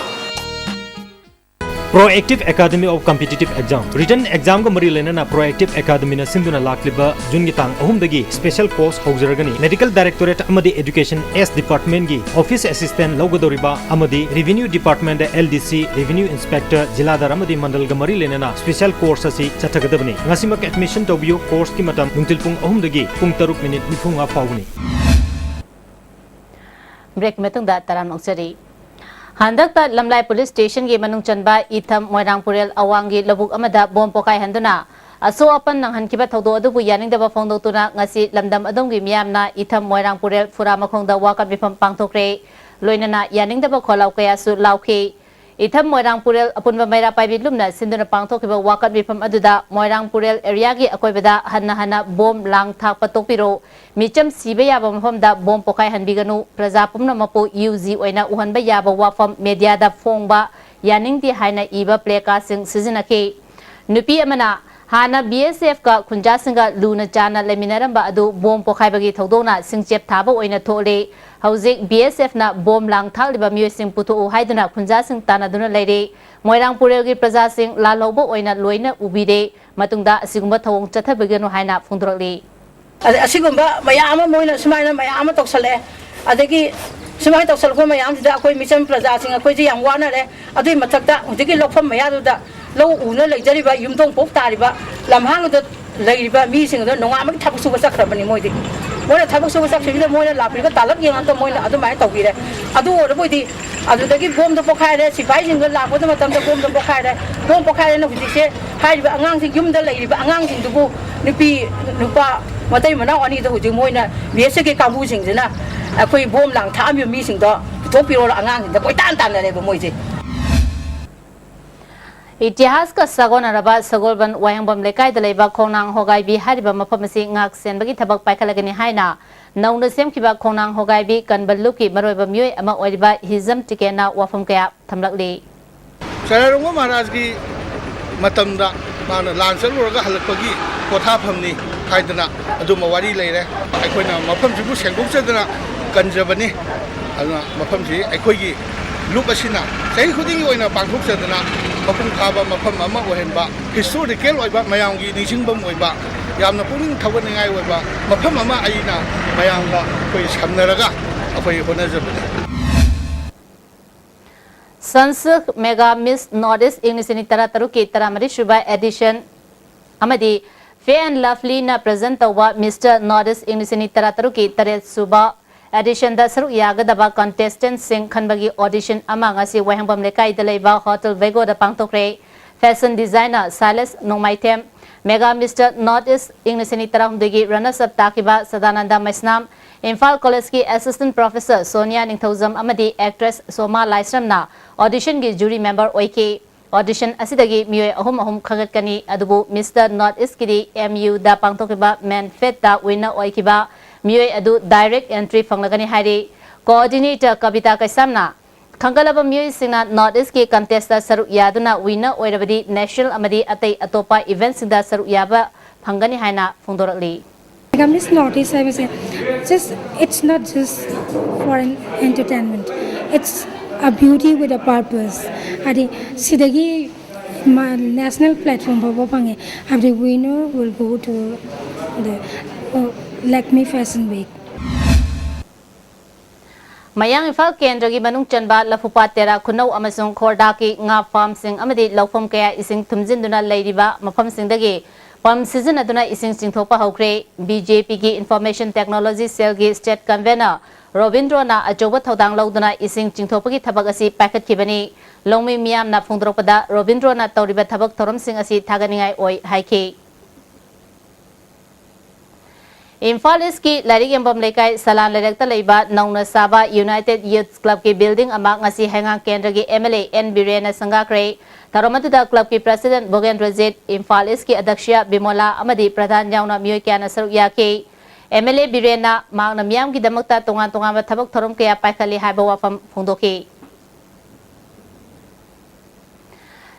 Proactive Academy of Competitive Exam, written exam ꯒ ꯃꯔꯤ ꯂꯩꯅꯅ Proactive Academy ꯅ ꯁꯤꯟꯗꯨꯅ ꯂꯥꯛꯂꯤꯕ June ꯒꯤ ꯇꯥꯡ ꯑꯍꯨꯝꯗꯒꯤ special course ꯍꯧꯖꯔꯒꯅꯤ꯫ Medical Directorate ꯑꯃꯗꯤ Education S Department ꯒꯤ Office Assistant ꯂꯧꯒꯗꯧꯔꯤꯕ ꯑꯃꯗꯤ Revenue Department ꯗ L D C, Revenue Inspector, ꯖꯤꯂꯥꯗꯥꯔ ꯑꯃꯗꯤ ꯃꯟꯗꯜꯒ ꯃꯔꯤ ꯂꯩꯅꯅ special course ꯑꯁꯤ ꯆꯠꯊꯒꯗꯕꯅꯤ꯫ ꯉꯁꯤꯃꯛ admission ꯇꯧꯕꯤꯌꯨ꯫ Course ꯀꯤ ꯃꯇꯝ ꯅꯨꯡꯊꯤꯜ ꯄꯨꯡ ꯑꯍꯨꯝꯗꯒꯤ ꯄꯨꯡ ꯇꯔꯨꯛ minute ꯅꯤꯐꯨ ꯃꯉꯥ ꯐꯥꯎꯕꯅꯤ꯫ Break ꯃꯇꯨꯡꯗ ꯇꯔꯥꯝꯅ ꯑꯣꯛꯆꯔꯤ꯫ ꯍꯟꯗꯛꯇ ꯂꯝꯂꯥꯏ Police Station ꯒꯤ ꯃꯅꯨꯡ ꯆꯟꯕ ꯏꯊꯝ ꯃꯣꯏꯔꯥꯡꯄꯨꯔꯦꯜ ꯑꯋꯥꯡꯒꯤ ꯂꯧꯕꯨꯛ ꯑꯃꯗ bomb ꯄꯣꯈꯥꯏꯍꯟꯗꯨꯅ ꯑꯁꯣꯛ ꯑꯄꯟ ꯅꯪꯍꯟꯈꯤꯕ ꯊꯧꯗꯣꯛ ꯑꯗꯨꯕꯨ ꯌꯥꯅꯤꯡꯗꯕ ꯐꯣꯡꯗꯣꯛꯇꯨꯅ ꯉꯁꯤ ꯂꯝꯗꯝ ꯑꯗꯣꯝꯒꯤ ꯃꯤꯌꯥꯝꯅ ꯏꯊꯝ ꯃꯣꯏꯔꯥꯡꯄꯨꯔꯦꯜ ꯐꯨꯔꯥ ꯃꯈꯣꯡꯗ ꯋꯥꯀꯠ ꯃꯤꯐꯝ ꯄꯥꯡꯊꯣꯛꯈ꯭ꯔꯦ꯫ ꯂꯣꯏꯅꯅ ꯌꯥꯅꯤꯡꯗꯕ ꯈꯣꯜꯂꯥꯎ ꯀꯌꯥꯁꯨ ꯂꯥꯎꯈꯤ꯫ ꯏꯊꯝ ꯃꯣꯏꯔꯥꯡ ꯄꯨꯔꯦꯜ ꯑꯄꯨꯟꯕ ꯃꯩꯔꯥ ꯄꯥꯏꯕꯤ ꯂꯨꯝꯅ ꯁꯤꯟꯗꯨꯅ ꯄꯥꯡꯊꯣꯛꯈꯤꯕ ꯋꯥꯀꯠ ꯃꯤꯐꯝ ꯑꯗꯨꯗ ꯃꯣꯏꯔꯥꯡ ꯄꯨꯔꯦꯜ ꯑꯦꯔꯤꯌꯥꯒꯤ ꯑꯀꯣꯏꯕꯗ ꯍꯟꯅ ꯍꯟꯅ ꯕꯣꯝ ꯂꯥꯡ ꯊꯥꯛꯄ ꯇꯣꯛꯄꯤꯔꯣ, ꯃꯤꯆꯝ ꯁꯤꯕ ꯌꯥꯕ ꯃꯐꯝꯗ ꯕꯣꯝ ꯄꯣꯈꯥꯏꯍꯟꯕꯤꯒꯅꯨ, ꯄ꯭ꯔꯖꯥ ꯄꯨꯝꯅꯃꯛꯄꯨ ꯌꯨ ꯖꯤ ꯑꯣꯏꯅ ꯎꯍꯟꯕ ꯌꯥꯕ ꯋꯥꯐꯝ ꯃꯦꯗꯤꯌꯥꯗ ꯐꯣꯡꯕ ꯌꯥꯅꯤꯡꯗꯦ ꯍꯥꯏꯅ ꯏꯕ ꯄ꯭ꯂꯦ ꯀꯥꯔꯗꯁꯤꯡ ꯁꯤꯖꯤꯟꯅꯈꯤ꯫ ꯅꯨꯄꯤ ꯑꯃꯅ ꯍꯥꯟꯅ ꯕꯤ ꯑꯦꯁ ꯑꯦꯐꯀ ꯈꯨꯟꯖꯥꯁꯤꯡꯒ ꯂꯨꯅ ꯆꯥꯟꯅ ꯂꯩꯃꯤꯟꯅꯔꯝꯕ ꯑꯗꯨ ꯕꯣꯝ ꯄꯣꯈꯥꯏꯕꯒꯤ ꯊꯧꯗꯣꯛꯅ ꯁꯤꯡꯆꯦꯞ ꯊꯥꯕ ꯑꯣꯏꯅ ꯊꯣꯛꯂꯦ꯫ ꯍꯧꯖꯤꯛ ꯕꯤ ꯑꯦꯁ ꯑꯦꯐꯅ ꯕꯣꯝ ꯂꯥꯡ ꯊꯥꯛꯂꯤꯕ ꯃꯤꯑꯣꯏꯁꯤꯡ ꯄꯨꯊꯣꯛꯎ ꯍꯥꯏꯗꯨꯅ ꯈꯨꯟꯖꯥꯁꯤꯡ ꯇꯥꯟꯅꯗꯨꯅ ꯂꯩꯔꯦ꯫ ꯃꯣꯏꯔꯥꯡ ꯄꯨꯔꯦꯜꯒꯤ ꯄ꯭ꯔꯖꯥꯁꯤꯡ ꯂꯥꯜꯍꯧꯕ ꯑꯣꯏꯅ ꯂꯣꯏꯅ ꯎꯕꯤꯔꯦ꯫ ꯃꯇꯨꯡꯗ ꯑꯁꯤꯒꯨꯝꯕ ꯊꯧꯑꯣꯡ ꯆꯠꯊꯕꯤꯒꯅꯨ ꯍꯥꯏꯅ ꯐꯣꯡꯗꯣꯔꯛꯂꯤ꯫ ꯑꯗ ꯑꯁꯤꯒꯨꯝꯕ ꯃꯌꯥꯝ ꯑꯃ ꯃꯣꯏꯅ ꯁꯨꯃꯥꯏꯅ ꯃꯌꯥꯝ ꯑꯃ ꯇꯧꯁꯜꯂꯛꯑꯦ꯫ ꯑꯗꯒꯤ ꯁꯨꯃꯥꯏꯅ ꯇꯧꯁꯜꯂꯛꯄ ꯃꯌꯥꯝꯁꯤꯗ ꯑꯩꯈꯣꯏ ꯃꯤꯆꯝ ꯄ꯭ꯔꯖꯥꯁꯤꯡ ꯑꯩꯈꯣꯏꯁꯦ ꯌꯥꯝ ꯋꯥꯅꯔꯦ꯫ ꯑꯗꯨꯒꯤ ꯃꯊꯛꯇ ꯍꯧꯖꯤꯛꯀꯤ ꯂꯧꯐꯝ ꯃꯌꯥꯗꯨꯗ ꯂꯧ ꯎꯅ ꯂꯩꯖꯔꯤꯕ ꯌꯨꯝꯊꯣꯡ ꯄꯣꯛ ꯇꯥꯔꯤꯕ ꯂꯝꯍꯥꯡꯗꯨꯗ ꯂꯩꯔꯤꯕ ꯃꯤꯁꯤꯡ ꯑꯗꯨ ꯅꯣꯡꯉꯥꯟꯕꯒꯤ ꯊꯕꯛ ꯁꯨꯕ ꯆꯠꯈ꯭ꯔꯕꯅꯤ ꯃꯣꯏꯗꯤ꯫ ꯃꯣꯏꯅ ꯊꯕꯛ ꯁꯨꯕ ꯆꯠꯈꯤꯕꯗ ꯃꯣꯏꯅ ꯂꯥꯛꯄꯤꯕ ꯇꯥꯂꯛ ꯌꯦꯡꯉꯒ ꯃꯣꯏꯅ ꯑꯗꯨꯃꯥꯏꯅ ꯇꯧꯕꯤꯔꯦ꯫ ꯑꯗꯨ ꯑꯣꯏꯔꯕꯣꯏꯗꯤ ꯑꯗꯨꯗꯒꯤ ꯕꯣꯝꯗꯣ ꯄꯣꯈꯥꯏꯔꯦ, ꯁꯤꯐꯥꯏꯁꯤꯡꯗꯣ ꯂꯥꯛꯄꯗ ꯃꯇꯝꯗ ꯕꯣꯝꯗꯣ ꯄꯣꯈꯥꯏꯔꯦ꯫ ꯕꯣꯝ ꯄꯣꯈꯥꯏꯔꯦꯅ ꯍꯧꯖꯤꯛꯁꯦ ꯍꯥꯏꯔꯤꯕ ꯑꯉꯥꯡꯁꯤꯡ, ꯌꯨꯝꯗ ꯂꯩꯔꯤꯕ ꯑꯉꯥꯡꯁꯤꯡꯗꯨꯕꯨ, ꯅꯨꯄꯤ ꯅꯨꯄꯥ ꯃꯇꯩ ꯃꯅꯥꯎ ꯑꯅꯤꯗꯣ ꯍꯧꯖꯤꯛ ꯃꯣꯏꯅ ꯕꯤ ꯑꯦꯁ ꯑꯦꯐꯀꯤ ꯀꯥꯡꯕꯨꯁꯤꯡꯁꯤꯅ ꯑꯩꯈꯣꯏ ꯕꯣꯝ ꯂꯥꯡ ꯊꯥꯛꯑꯝꯃꯤꯕ ꯃꯤꯁꯤꯡꯗꯣ ꯄꯨꯊꯣꯛꯄꯤꯔꯣꯅ ꯑꯉꯥꯡꯁꯤꯡꯗ ꯀꯣꯏꯇꯥꯟ ꯇꯥꯟꯅꯔꯦꯕ ꯃꯣꯏꯁꯦ꯫ ꯏꯇꯤꯍꯥꯁꯀ ꯁꯥꯒꯣꯟꯅꯔꯕ ꯁꯒꯣꯜꯕꯟ ꯋꯥꯍꯦꯡꯕꯝ ꯂꯩꯀꯥꯏꯗ ꯂꯩꯕ ꯈꯣꯡꯅꯥꯡ ꯍꯣꯒꯥꯏꯕꯤ ꯍꯥꯏꯔꯤꯕ ꯃꯐꯝ ꯑꯁꯤ ꯉꯥꯛ ꯁꯦꯟꯕꯒꯤ ꯊꯕꯛ ꯄꯥꯏꯈꯠꯂꯒꯅꯤ ꯍꯥꯏꯅ ꯅꯧꯅ ꯁꯦꯝꯈꯤꯕ ꯈꯣꯡꯅꯥꯡ ꯍꯣꯒꯥꯏꯕꯤ ꯀꯟꯕ ꯂꯨꯞꯀꯤ ꯃꯔꯨꯑꯣꯏꯕ ꯃꯤꯑꯣꯏ ꯑꯃ ꯑꯣꯏꯔꯤꯕ ꯍꯤꯖꯝ ꯇꯤꯀꯦꯟꯅ ꯋꯥꯐꯝ ꯀꯌꯥ ꯊꯝꯂꯛꯂꯤ꯫ ꯆꯔꯥꯏꯔꯣꯡꯕ ꯃꯍꯥꯔꯥꯖꯀꯤ ꯃꯇꯝꯗ ꯃꯥꯅ ꯂꯥꯟ ꯆꯠꯂꯨꯔꯒ ꯍꯜꯂꯛꯄꯒꯤ ꯄꯣꯊꯥꯐꯝꯅꯤ ꯍꯥꯏꯗꯅ ꯑꯗꯨꯝꯕ ꯋꯥꯔꯤ ꯂꯩꯔꯦ꯫ ꯑꯩꯈꯣꯏꯅ ꯃꯐꯝꯁꯤꯕꯨ ꯁꯦꯡꯗꯣꯛꯆꯗꯅ ꯀꯟꯖꯕꯅꯤ꯫ ꯑꯗꯨꯅ ꯃꯐꯝꯁꯤ ꯑꯩꯈꯣꯏꯒꯤ ꯂꯨꯞ ꯑꯁꯤꯅ ꯆꯍꯤ ꯈꯨꯗꯤꯡꯒꯤ ꯑꯣꯏꯅ ꯄꯥꯡꯊꯣꯛꯆꯗꯅ ꯃꯄꯨꯡ ꯐꯥꯕ ꯃꯐꯝ ꯑꯃ ꯑꯣꯏꯍꯟꯕ, ꯍꯤꯁꯇꯣꯔꯤꯀꯦꯜ ꯑꯣꯏꯕ, ꯃꯌꯥꯝꯒꯤ ꯅꯤꯡꯁꯤꯡꯐꯝ ꯑꯣꯏꯕ, ꯌꯥꯝꯅ ꯄꯨꯛꯅꯤꯡ ꯊꯧꯒꯠꯅꯤꯡꯉꯥꯏ ꯑꯣꯏꯕ ꯃꯐꯝ ꯑꯃ ꯑꯩꯅ ꯃꯌꯥꯝꯒ ꯑꯩꯈꯣꯏ ꯁꯝꯅꯔꯒ ꯑꯩꯈꯣꯏ ꯍꯣꯠꯅꯖꯕꯅꯤ꯫ Sunsilk Mega Miss North East ꯏꯪ ꯂꯤꯁꯤꯡ ꯑꯅꯤ ꯇꯔꯥꯇꯔꯨꯛꯀꯤ ꯇꯔꯥꯃꯔꯤ ꯁꯨꯕ edition ꯑꯃꯗꯤ Fair and Lovelyꯅ present ꯇꯧꯕ Mister North East ꯏꯪ ꯂꯤꯁꯤꯡ ꯑꯅꯤ ꯇꯔꯥꯇꯔꯨꯛꯀꯤ ꯇꯔꯦꯠ ꯁꯨꯕ editionꯗ ꯁꯔꯨꯛ ꯌꯥꯒꯗꯕ contestantꯁꯤꯡ ꯈꯟꯕꯒꯤ audition ꯑꯃ ꯉꯁꯤ ꯋꯥꯍꯦꯡꯕꯝ ꯂꯩꯀꯥꯏꯗ ꯂꯩꯕ Hotel Vegoꯗ ꯄꯥꯡꯊꯣꯛꯈ꯭ꯔꯦ꯫ Fashion designer Silas ꯅꯣꯡꯃꯥꯏꯊꯦꯝ, Mega Mister North East ꯏꯪ ꯂꯤꯁꯤꯡ ꯑꯅꯤ ꯇꯔꯥꯍꯨꯝꯗꯣꯏꯒꯤ runners up ꯇꯥꯈꯤꯕ ꯁꯗꯥꯅꯟꯗ ꯃꯩꯁꯅꯥꯝ, ꯏꯝꯐꯥꯜ ꯀꯣꯂꯦꯖꯀꯤ assistant professor ꯁꯣꯅꯤꯌꯥ ꯅꯤꯡꯊꯧꯖꯝ ꯑꯃꯗꯤ actress ꯁꯣꯃꯥ ꯂꯥꯏꯁ꯭ꯔꯝꯅ auditionꯒꯤ jury member ꯑꯣꯏꯈꯤ꯫ Audition ꯑꯁꯤꯗꯒꯤ ꯃꯤꯑꯣꯏ ꯑꯍꯨꯝ ꯑꯍꯨꯝ ꯈꯟꯒꯠꯀꯅꯤ, ꯑꯗꯨꯕꯨ Mister North Eastꯀꯤꯗꯤ M Uꯗ ꯄꯥꯡꯊꯣꯛꯈꯤꯕ Men Festꯇ winner ꯑꯣꯏꯈꯤꯕ ꯃꯤꯑꯣꯏ ꯑꯗꯨ direct entry ꯐꯪꯂꯒꯅꯤ ꯍꯥꯏꯔꯤ꯫ Coordinator ꯀꯕꯤꯇꯥ ꯀꯩꯁꯥꯝꯅ ꯈꯟꯒꯠꯂꯕ ꯃꯤꯑꯣꯏꯁꯤꯡꯅ North Eastꯀꯤ contestꯇ ꯁꯔꯨꯛ ꯌꯥꯗꯨꯅ winner ꯑꯣꯏꯔꯕꯗꯤ national ꯑꯃꯗꯤ ꯑꯇꯩ ꯑꯇꯣꯞꯄ eventꯁꯤꯡꯗ ꯁꯔꯨꯛ ꯌꯥꯕ ꯐꯪꯒꯅꯤ ꯍꯥꯏꯅ ꯐꯣꯡꯗꯣꯔꯛꯂꯤ꯫ Mega Miss North East ꯍꯥꯏꯕꯁꯦ, just, it's not just for an entertainment, it's a beauty with a purpose. ꯍꯥꯏꯗꯤ ꯁꯤꯗꯒꯤ national platform ꯐꯥꯎꯕ ꯐꯪꯉꯦ ꯍꯥꯏꯕꯗꯤ winner will go to the, uh, Lakme Fashion Week. ꯃꯌꯥꯡ ꯏꯝꯐꯥꯜ ꯀꯦꯟꯗ꯭ꯔꯒꯤ ꯃꯅꯨꯡ ꯆꯟꯕ ꯂꯐꯨꯄꯥꯠ ꯇꯦꯔꯥ ꯈꯨꯅꯧ ꯑꯃꯁꯨꯡ ꯈꯣꯔꯗꯥꯒꯤ ꯉꯥ farmꯁꯤꯡ ꯑꯃꯗꯤ ꯂꯧꯐꯝ ꯀꯌꯥ ꯏꯁꯤꯡ ꯊꯨꯝꯖꯤꯟꯗꯨꯅ ꯂꯩꯔꯤꯕ ꯃꯐꯝꯁꯤꯡꯗꯒꯤ pump ꯁꯤꯖꯤꯟꯅꯗꯨꯅ ꯏꯁꯤꯡ ꯆꯤꯡꯊꯣꯛꯄ ꯍꯧꯈ꯭ꯔꯦ꯫ BJPꯒꯤ Information Technology Cellꯒꯤ state convener ꯔꯣꯕꯤꯟꯗ꯭ꯔꯣꯅ ꯑꯆꯧꯕ ꯊꯧꯗꯥꯡ ꯂꯧꯗꯨꯅ ꯏꯁꯤꯡ ꯆꯤꯡꯊꯣꯛꯄꯒꯤ ꯊꯕꯛ ꯑꯁꯤ ꯄꯥꯏꯈꯠꯈꯤꯕꯅꯤ꯫ ꯂꯧꯃꯤ ꯃꯤꯌꯥꯝꯅ ꯐꯣꯡꯗꯣꯔꯛꯄꯗ ꯔꯣꯕꯤꯟꯗ꯭ꯔꯣꯅ ꯇꯧꯔꯤꯕ ꯊꯕꯛ ꯊꯧꯔꯝꯁꯤꯡ ꯑꯁꯤ ꯊꯥꯒꯠꯅꯤꯡꯉꯥꯏ ꯑꯣꯏ ꯍꯥꯏꯈꯤ꯫ ꯏꯝꯐꯥꯜ ꯏꯁꯀꯤ ꯂꯥꯏꯔꯤꯛ ꯌꯦꯡꯐꯝ ꯂꯩꯀꯥꯏ ꯁꯂꯥꯟ ꯂꯩꯔꯛꯇ ꯂꯩꯕ ꯅꯧꯅ ꯁꯥꯕ United Youth Clubꯀꯤ building ꯑꯃ ꯉꯁꯤ ꯍꯩꯉꯥꯡ ꯀꯦꯟꯗ꯭ꯔꯒꯤ MLA ꯑꯦꯟ ꯕꯤꯔꯦꯟꯅ ꯁꯪꯒꯥꯈ꯭ꯔꯦ꯫ ꯊꯧꯔꯝ ꯑꯗꯨꯗ clubꯀꯤ president ꯚꯣꯒꯦꯟꯗ꯭ꯔꯖꯤꯠ, ꯏꯝꯐꯥꯜ ꯏꯁꯀꯤ ꯑꯗꯛꯁꯤꯌꯥ ꯕꯤꯃꯣꯂꯥ ꯑꯃꯗꯤ ꯄ꯭ꯔꯙꯥꯟ ꯌꯥꯎꯅ ꯃꯤꯑꯣꯏ ꯀꯌꯥꯅ ꯁꯔꯨꯛ ꯌꯥꯈꯤ꯫ MLA ꯕꯤꯔꯦꯟꯅ ꯃꯍꯥꯛꯅ ꯃꯤꯌꯥꯝꯒꯤꯗꯃꯛꯇ ꯇꯣꯉꯥꯟ ꯇꯣꯉꯥꯟꯕ ꯊꯕꯛ ꯊꯧꯔꯝ ꯀꯌꯥ ꯄꯥꯏꯈꯠꯂꯤ ꯍꯥꯏꯕ ꯋꯥꯐꯝ ꯐꯣꯡꯗꯣꯛꯈꯤ꯫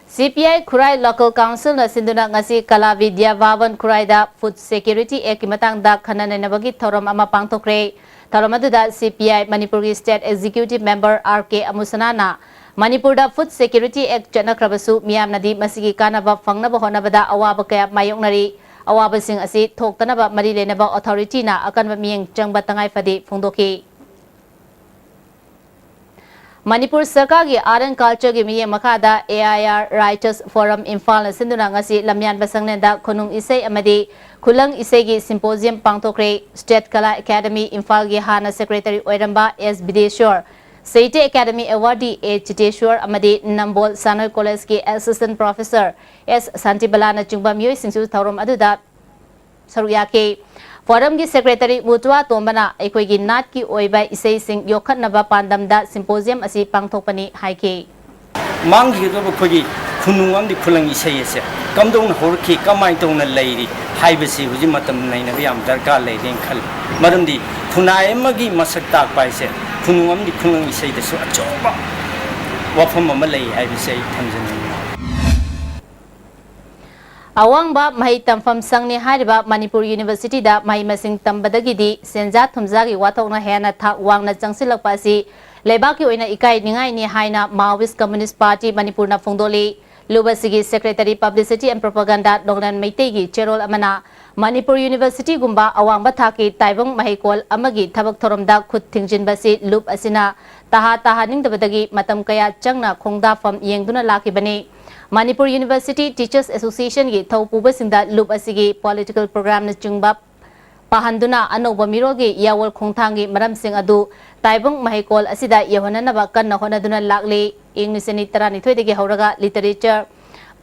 CPI ꯈꯨꯔꯥꯏ Local Councilꯅ ꯁꯤꯟꯗꯨꯅ ꯉꯁꯤ ꯀꯂꯥ ꯕꯤꯗ꯭ꯌꯥ ꯚꯥꯕꯟ ꯈꯨꯔꯥꯏꯗ Food Security Actꯀꯤ ꯃꯇꯥꯡꯗ ꯈꯟꯅ ꯅꯩꯅꯕꯒꯤ ꯊꯧꯔꯝ ꯑꯃ ꯄꯥꯡꯊꯣꯛꯈ꯭ꯔꯦ꯫ ꯊꯧꯔꯝ ꯑꯗꯨꯗ CPI ꯃꯅꯤꯄꯨꯔꯒꯤ state executive member ꯑꯥꯔ ꯀꯦ ꯑꯃꯨꯁꯅꯥꯅ ꯃꯅꯤꯄꯨꯔꯗ Food Security Act ꯆꯠꯅꯈ꯭ꯔꯕꯁꯨ ꯃꯤꯌꯥꯝꯅꯗꯤ ꯃꯁꯤꯒꯤ ꯀꯥꯟꯅꯕ ꯐꯪꯅꯕ ꯍꯣꯠꯅꯕꯗ ꯑꯋꯥꯕ ꯀꯌꯥ ꯃꯥꯌꯣꯛꯅꯔꯤ꯫ ꯑꯋꯥꯕꯁꯤꯡ ꯑꯁꯤ ꯊꯣꯛꯇꯅꯕ ꯃꯔꯤ ꯂꯩꯅꯕ authorityꯅ ꯑꯀꯟꯕ ꯃꯤꯠꯌꯦꯡ ꯆꯪꯕ ꯇꯉꯥꯏ ꯐꯗꯦ ꯐꯣꯡꯗꯣꯛꯈꯤ꯫ ꯃꯅꯤꯄꯨꯔ ꯁꯔꯀꯥꯔꯒꯤ Art and Cultureꯒꯤ ꯃꯤꯠꯌꯦꯡ ꯃꯈꯥꯗ AIR Writers Forum ꯏꯝꯐꯥꯜꯅ ꯁꯤꯟꯗꯨꯅ ꯉꯁꯤ ꯂꯝꯌꯥꯟꯕ ꯁꯪꯂꯦꯟꯗ ꯈꯨꯅꯨꯡ ꯏꯁꯩ ꯑꯃꯗꯤ ꯈꯨꯂꯪ ꯏꯁꯩꯒꯤ symposium ꯄꯥꯡꯊꯣꯛꯈ꯭ꯔꯦ꯫ State Kala Academy ꯏꯝꯐꯥꯜꯒꯤ ꯍꯥꯟꯅ secretary ꯑꯣꯏꯔꯝꯕ ꯑꯦꯁ ꯕꯤꯗꯦꯁ꯭ꯋꯔ, ꯁꯥꯍꯤꯇ꯭ꯌ ꯑꯦꯀꯥꯗꯃꯤ ꯑꯦꯋꯥꯔꯗꯤ ꯑꯦ ꯆꯤꯇꯦꯁ꯭ꯋꯔ ꯑꯃꯗꯤ ꯅꯝꯕꯣꯜ ꯁꯥꯅꯣꯏ ꯀꯣꯂꯦꯖꯀꯤ ꯑꯦꯁꯤꯁꯇꯦꯟꯠ ꯄ꯭ꯔꯣꯐꯦꯁꯔ ꯑꯦꯁ ꯁꯥꯟꯇꯤꯕꯂꯥꯅꯆꯤꯡꯕ ꯃꯤꯑꯣꯏꯁꯤꯡꯁꯨ ꯊꯧꯔꯝ ꯑꯗꯨꯗ ꯁꯔꯨꯛ ꯌꯥꯈꯤ꯫ ꯐꯣꯔꯝꯒꯤ ꯁꯦꯀ꯭ꯔꯦꯇꯔꯤ ꯃꯨꯇꯨꯋꯥ ꯇꯣꯝꯕꯅ ꯑꯩꯈꯣꯏꯒꯤ ꯅꯥꯠꯀꯤ ꯑꯣꯏꯕ ꯏꯁꯩꯁꯤꯡ ꯌꯣꯛꯈꯠꯅꯕ ꯄꯥꯟꯗꯝꯗ ꯁꯤꯝꯄꯣꯖꯤꯌꯝ ꯑꯁꯤ ꯄꯥꯡꯊꯣꯛꯄꯅꯤ ꯍꯥꯏꯈꯤ꯫ ꯃꯥꯡꯈꯤꯒꯗꯕ ꯑꯩꯈꯣꯏꯒꯤ ꯈꯨꯅꯨꯡ ꯑꯃꯗꯤ ꯈꯨꯂꯪ ꯏꯁꯩ ꯑꯁꯦ ꯀꯝꯗꯧꯅ ꯍꯧꯔꯛꯈꯤ, ꯀꯃꯥꯏꯅ ꯇꯧꯅ ꯂꯩꯔꯤ ꯍꯥꯏꯕꯁꯤ ꯍꯧꯖꯤꯛ ꯃꯇꯝ ꯅꯩꯅꯕ ꯌꯥꯝ ꯗꯔꯀꯥꯔ ꯂꯩꯔꯦꯅ ꯈꯜꯂꯤ꯫ ꯃꯔꯝꯗꯤ ꯈꯨꯟꯅꯥꯏ ꯑꯃꯒꯤ ꯃꯁꯛ ꯇꯥꯛꯄ ꯍꯥꯏꯁꯦ ꯈꯨꯅꯨꯡ ꯑꯃꯗꯤ ꯈꯨꯂꯪ ꯏꯁꯩꯗꯁꯨ ꯑꯆꯧꯕ ꯋꯥꯐꯝ ꯑꯃ ꯂꯩ ꯍꯥꯏꯕꯁꯤ ꯑꯩ ꯊꯝꯖꯅꯤꯡꯏ꯫ ꯑꯋꯥꯡꯕ ꯃꯍꯩ ꯇꯝꯐꯝ ꯁꯪꯅꯤ ꯍꯥꯏꯔꯤꯕ ꯃꯅꯤꯄꯨꯔ ꯌꯨꯅꯤꯚꯔꯁꯤꯇꯤꯗ ꯃꯍꯩ ꯃꯁꯤꯡ ꯇꯝꯕꯗꯒꯤꯗꯤ ꯁꯦꯟꯖꯥ ꯊꯨꯝꯖꯥꯒꯤ ꯋꯥꯊꯣꯛꯅ ꯍꯦꯟꯅ ꯊꯥꯛ ꯋꯥꯡꯅ ꯆꯪꯁꯤꯜꯂꯛꯄ ꯑꯁꯤ ꯂꯩꯕꯥꯛꯀꯤ ꯑꯣꯏꯅ ꯏꯀꯥꯏ ꯅꯤꯡꯉꯥꯏꯅꯤ ꯍꯥꯏꯅ Maoist Communist Party ꯃꯅꯤꯄꯨꯔꯅ ꯐꯣꯡꯗꯣꯛꯂꯤ꯫ ꯂꯨꯞ ꯑꯁꯤꯒꯤ ꯁꯦꯀ꯭ꯔꯦꯇꯔꯤ ꯄꯕ꯭ꯂꯤꯁꯤꯇꯤ ꯑꯦꯟ ꯄ꯭ꯔꯣꯄꯥꯒꯥꯟꯗꯥ ꯅꯣꯡꯂꯦꯟ ꯃꯩꯇꯩꯒꯤ ꯆꯦꯔꯣꯜ ꯑꯃꯅ ꯃꯅꯤꯄꯨꯔ ꯌꯨꯅꯤꯚꯔꯁꯤꯇꯤꯒꯨꯝꯕ ꯑꯋꯥꯡꯕ ꯊꯥꯛꯀꯤ ꯇꯥꯏꯕꯪ ꯃꯍꯩꯀꯣꯜ ꯑꯃꯒꯤ ꯊꯕꯛ ꯊꯧꯔꯝꯗ ꯈꯨꯠ ꯊꯤꯡꯖꯤꯟꯕꯁꯤ ꯂꯨꯞ ꯑꯁꯤꯅ ꯇꯍꯥ ꯇꯥꯍꯟꯅꯤꯡꯗꯕꯗꯒꯤ ꯃꯇꯝ ꯀꯌꯥ ꯆꯪꯅ ꯈꯣꯡꯗꯥꯐꯝ ꯌꯦꯡꯗꯨꯅ ꯂꯥꯛꯈꯤꯕꯅꯤ꯫ ꯃꯅꯤꯄꯨꯔ ꯌꯨꯅꯤꯚꯔꯁꯤꯇꯤ ꯇꯤꯆꯔꯁ ꯑꯦꯁꯣꯁꯤꯌꯦꯁꯟꯒꯤ ꯊꯧ ꯄꯨꯕꯁꯤꯡꯗ ꯂꯨꯞ ꯑꯁꯤꯒꯤ ꯄꯣꯂꯤꯇꯤꯀꯦꯜ ꯄ꯭ꯔꯣꯒ꯭ꯔꯥꯝꯅꯆꯤꯡꯕ ꯄꯥꯍꯟꯗꯨꯅ ꯑꯅꯧꯕ ꯃꯤꯔꯣꯜꯒꯤ ꯌꯥꯋꯣꯜ ꯈꯣꯡꯊꯥꯡꯒꯤ ꯃꯔꯝꯁꯤꯡ ꯑꯗꯨ ꯇꯥꯏꯕꯪ ꯃꯍꯩꯀꯣꯜ ꯑꯁꯤꯗ ꯌꯧꯍꯟꯅꯅꯕ ꯀꯟꯅ ꯍꯣꯠꯅꯗꯨꯅ ꯂꯥꯛꯂꯤ꯫ ꯏꯪ ꯂꯤꯁꯤꯡ ꯑꯅꯤ ꯇꯔꯥꯅꯤꯊꯣꯏꯗꯒꯤ ꯍꯧꯔꯒ ꯂꯤꯇꯔꯦꯆꯔ,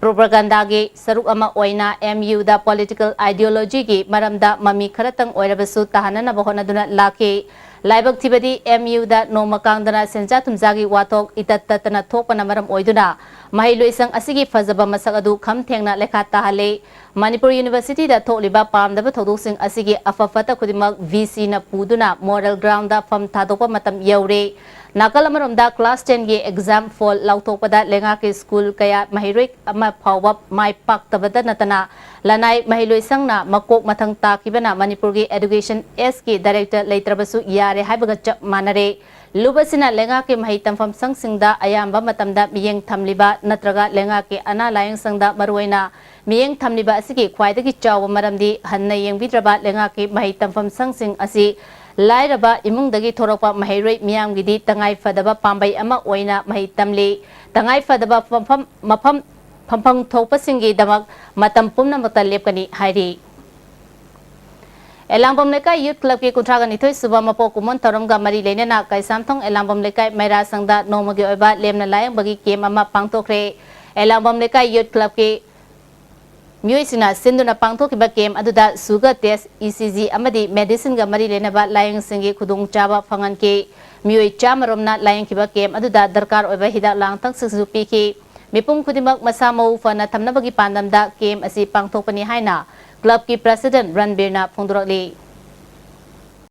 ꯄ꯭ꯔꯣꯄꯥꯒꯥꯟꯗꯥꯒꯤ ꯁꯔꯨꯛ ꯑꯃ ꯑꯣꯏꯅ ꯑꯦꯝ ꯌꯨꯗ ꯄꯣꯂꯤꯇꯤꯀꯦꯜ ꯑꯥꯏꯗꯤꯌꯣꯂꯣꯖꯤꯒꯤ ꯃꯔꯝꯗ ꯃꯃꯤ ꯈꯔꯇꯪ ꯑꯣꯏꯔꯕꯁꯨ ꯇꯥꯍꯟꯅꯅꯕ ꯍꯣꯠꯅꯗꯨꯅ ꯂꯥꯛꯈꯤ꯫ ꯂꯥꯏꯕꯛ ꯊꯤꯕꯗꯤ ꯑꯦꯝ ꯌꯨꯗ ꯅꯣꯡꯃ ꯀꯥꯡꯗꯅ ꯁꯦꯟꯖꯥ ꯊꯨꯝꯖꯥꯒꯤ ꯋꯥꯊꯣꯛ ꯏꯇꯠ ꯇꯠꯇꯅ ꯊꯣꯛꯄꯅ ꯃꯔꯝ ꯑꯣꯏꯗꯨꯅ ꯃꯍꯩꯂꯣꯏꯁꯪ ꯑꯁꯤꯒꯤ ꯐꯖꯕ ꯃꯁꯛ ꯑꯗꯨ ꯈꯝ ꯊꯦꯡꯅ ꯂꯩꯈꯥ ꯇꯥꯍꯜꯂꯤ꯫ ꯃꯅꯤꯄꯨꯔ ꯌꯨꯅꯤꯚꯔꯁꯤꯇꯤꯗ ꯊꯣꯛꯂꯤꯕ ꯄꯥꯝꯗꯕ ꯊꯧꯗꯣꯛꯁꯤꯡ ꯑꯁꯤꯒꯤ ꯑꯐ ꯐꯠꯇ ꯈꯨꯗꯤꯡꯃꯛ ꯚꯤ ꯁꯤꯅ ꯄꯨꯗꯨꯅ ꯃꯣꯔꯦꯜ ꯒ꯭ꯔꯥꯎꯟꯗ ꯐꯝ ꯊꯥꯗꯣꯛꯄ ꯃꯇꯝ ꯌꯧꯔꯦ꯫ ꯅꯥꯀꯜ ꯑꯃꯔꯣꯝꯗ ꯀ꯭ꯂꯥꯁ ꯇꯦꯟꯒꯤ ꯑꯦꯛꯖꯥꯝ ꯐꯣꯜ ꯂꯥꯎꯊꯣꯛꯄꯗ ꯂꯩꯉꯥꯛꯀꯤ ꯁ꯭ꯀꯨꯜ ꯀꯌꯥ ꯃꯍꯩꯔꯣꯏ ꯑꯃ ꯐꯥꯎꯕ ꯃꯥꯏ ꯄꯥꯛꯇꯕꯇ ꯅꯠꯇꯅ ꯂꯅꯥꯏ ꯃꯍꯩꯂꯣꯏꯁꯪꯅ ꯃꯀꯣꯛ ꯃꯊꯪ ꯇꯥꯈꯤꯕꯅ ꯃꯅꯤꯄꯨꯔꯒꯤ ꯑꯦꯗꯨꯀꯦꯁꯟ ꯑꯦꯁꯀꯤ ꯗꯥꯏꯔꯦꯛꯇꯔ ꯂꯩꯇ꯭ꯔꯕꯁꯨ ꯌꯥꯔꯦ ꯍꯥꯏꯕꯒ ꯆꯞ ꯃꯥꯟꯅꯔꯦ꯫ ꯂꯨꯞ ꯑꯁꯤꯅ ꯂꯩꯉꯥꯛꯀꯤ ꯃꯍꯩ ꯇꯝꯐꯝ ꯁꯪꯁꯤꯡꯗ ꯑꯌꯥꯝꯕ ꯃꯇꯝꯗ ꯃꯤꯠꯌꯦꯡ ꯊꯝꯂꯤꯕ ꯅꯠꯇ꯭ꯔꯒ ꯂꯩꯉꯥꯛꯀꯤ ꯑꯅꯥ ꯂꯥꯌꯦꯡ ꯁꯪꯗ ꯃꯔꯨꯑꯣꯏꯅ ꯃꯤꯠꯌꯦꯡ ꯊꯝꯂꯤꯕ ꯑꯁꯤꯒꯤ ꯈ꯭ꯋꯥꯏꯗꯒꯤ ꯆꯥꯎꯕ ꯃꯔꯝꯗꯤ ꯍꯟꯅ ꯌꯦꯡꯕꯤꯗ꯭ꯔꯕ ꯂꯩꯉꯥꯛꯀꯤ ꯃꯍꯩ ꯇꯝꯐꯝ ꯁꯪꯁꯤꯡ ꯑꯁꯤ ꯂꯥꯏꯔꯕ ꯏꯃꯨꯡꯗꯒꯤ ꯊꯣꯔꯛꯄ ꯃꯍꯩꯔꯣꯏ ꯃꯤꯌꯥꯝꯒꯤꯗꯤ ꯇꯉꯥꯏ ꯐꯗꯕ ꯄꯥꯝꯕꯩ ꯑꯃ ꯑꯣꯏꯅ ꯃꯍꯩ ꯇꯝꯂꯤ꯫ ꯇꯉꯥꯏ ꯐꯗꯕ ꯐꯝꯐꯝ, ꯃꯐꯝ, ꯐꯝꯐꯝ ꯊꯣꯛꯄꯁꯤꯡꯒꯤꯗꯃꯛ ꯃꯇꯝ ꯄꯨꯝꯅꯃꯛꯇ ꯂꯦꯞꯀꯅꯤ ꯍꯥꯏꯔꯤ꯫ ꯑꯦꯂꯥꯡꯕꯝ ꯂꯩꯀꯥꯏ ꯌꯨꯠ ꯀ꯭ꯂꯕꯀꯤ ꯀꯨꯟꯊ꯭ꯔꯥꯒ ꯅꯤꯊꯣꯏ ꯁꯨꯕ ꯃꯄꯣꯛ ꯀꯨꯝꯑꯣꯟ ꯊꯧꯔꯝꯒ ꯃꯔꯤ ꯂꯩꯅꯅ ꯀꯩꯁꯥꯝꯊꯣꯡ ꯑꯦꯂꯥꯡꯕꯝ ꯂꯩꯀꯥꯏ ꯃꯩꯔꯥ ꯁꯪꯗ ꯅꯣꯡꯃꯒꯤ ꯑꯣꯏꯕ ꯂꯦꯝꯅ ꯂꯥꯏꯌꯦꯡꯕꯒꯤ ꯀꯦꯝ ꯑꯃ ꯄꯥꯡꯊꯣꯛꯈ꯭ꯔꯦ꯫ ꯑꯦꯂꯥꯡꯕꯝ ꯂꯩꯀꯥꯏ ꯌꯨꯠ ꯀ꯭ꯂꯕꯀꯤ ꯃꯤꯑꯣꯏꯁꯤꯡꯅ ꯁꯤꯟꯗꯨꯅ ꯄꯥꯡꯊꯣꯛꯈꯤꯕ ꯀꯦꯝ ꯑꯗꯨꯗ sugar test, E C G ꯑꯃꯗꯤ ꯃꯦꯗꯤꯁꯤꯟꯒ ꯃꯔꯤ ꯂꯩꯅꯕ ꯂꯥꯏꯌꯦꯡꯁꯤꯡꯒꯤ ꯈꯨꯗꯣꯡꯆꯥꯕ ꯐꯪꯍꯟꯈꯤ꯫ ꯃꯤꯑꯣꯏ ꯆꯥꯝꯃ ꯔꯣꯝꯅ ꯂꯥꯏꯌꯦꯡꯈꯤꯕ ꯀꯦꯝ ꯑꯗꯨꯗ ꯗꯔꯀꯥꯔ ꯑꯣꯏꯕ ꯍꯤꯗꯥꯛ ꯂꯥꯡꯊꯛꯁꯤꯡꯁꯨ ꯄꯤꯈꯤ꯫ ꯃꯤꯄꯨꯝ ꯈꯨꯗꯤꯡꯃꯛ ꯃꯁꯥ ꯃꯎ ꯐꯅ ꯊꯝꯅꯕꯒꯤ ꯄꯥꯟꯗꯝꯗ ꯀꯦꯝ ꯑꯁꯤ ꯄꯥꯡꯊꯣꯛꯄꯅꯤ ꯍꯥꯏꯅ ꯀ꯭ꯂꯕꯀꯤ ꯄ꯭ꯔꯁꯤꯗꯦꯟ ꯔꯟꯕꯤꯔꯅ ꯐꯣꯡꯗꯣꯔꯛꯂꯤ꯫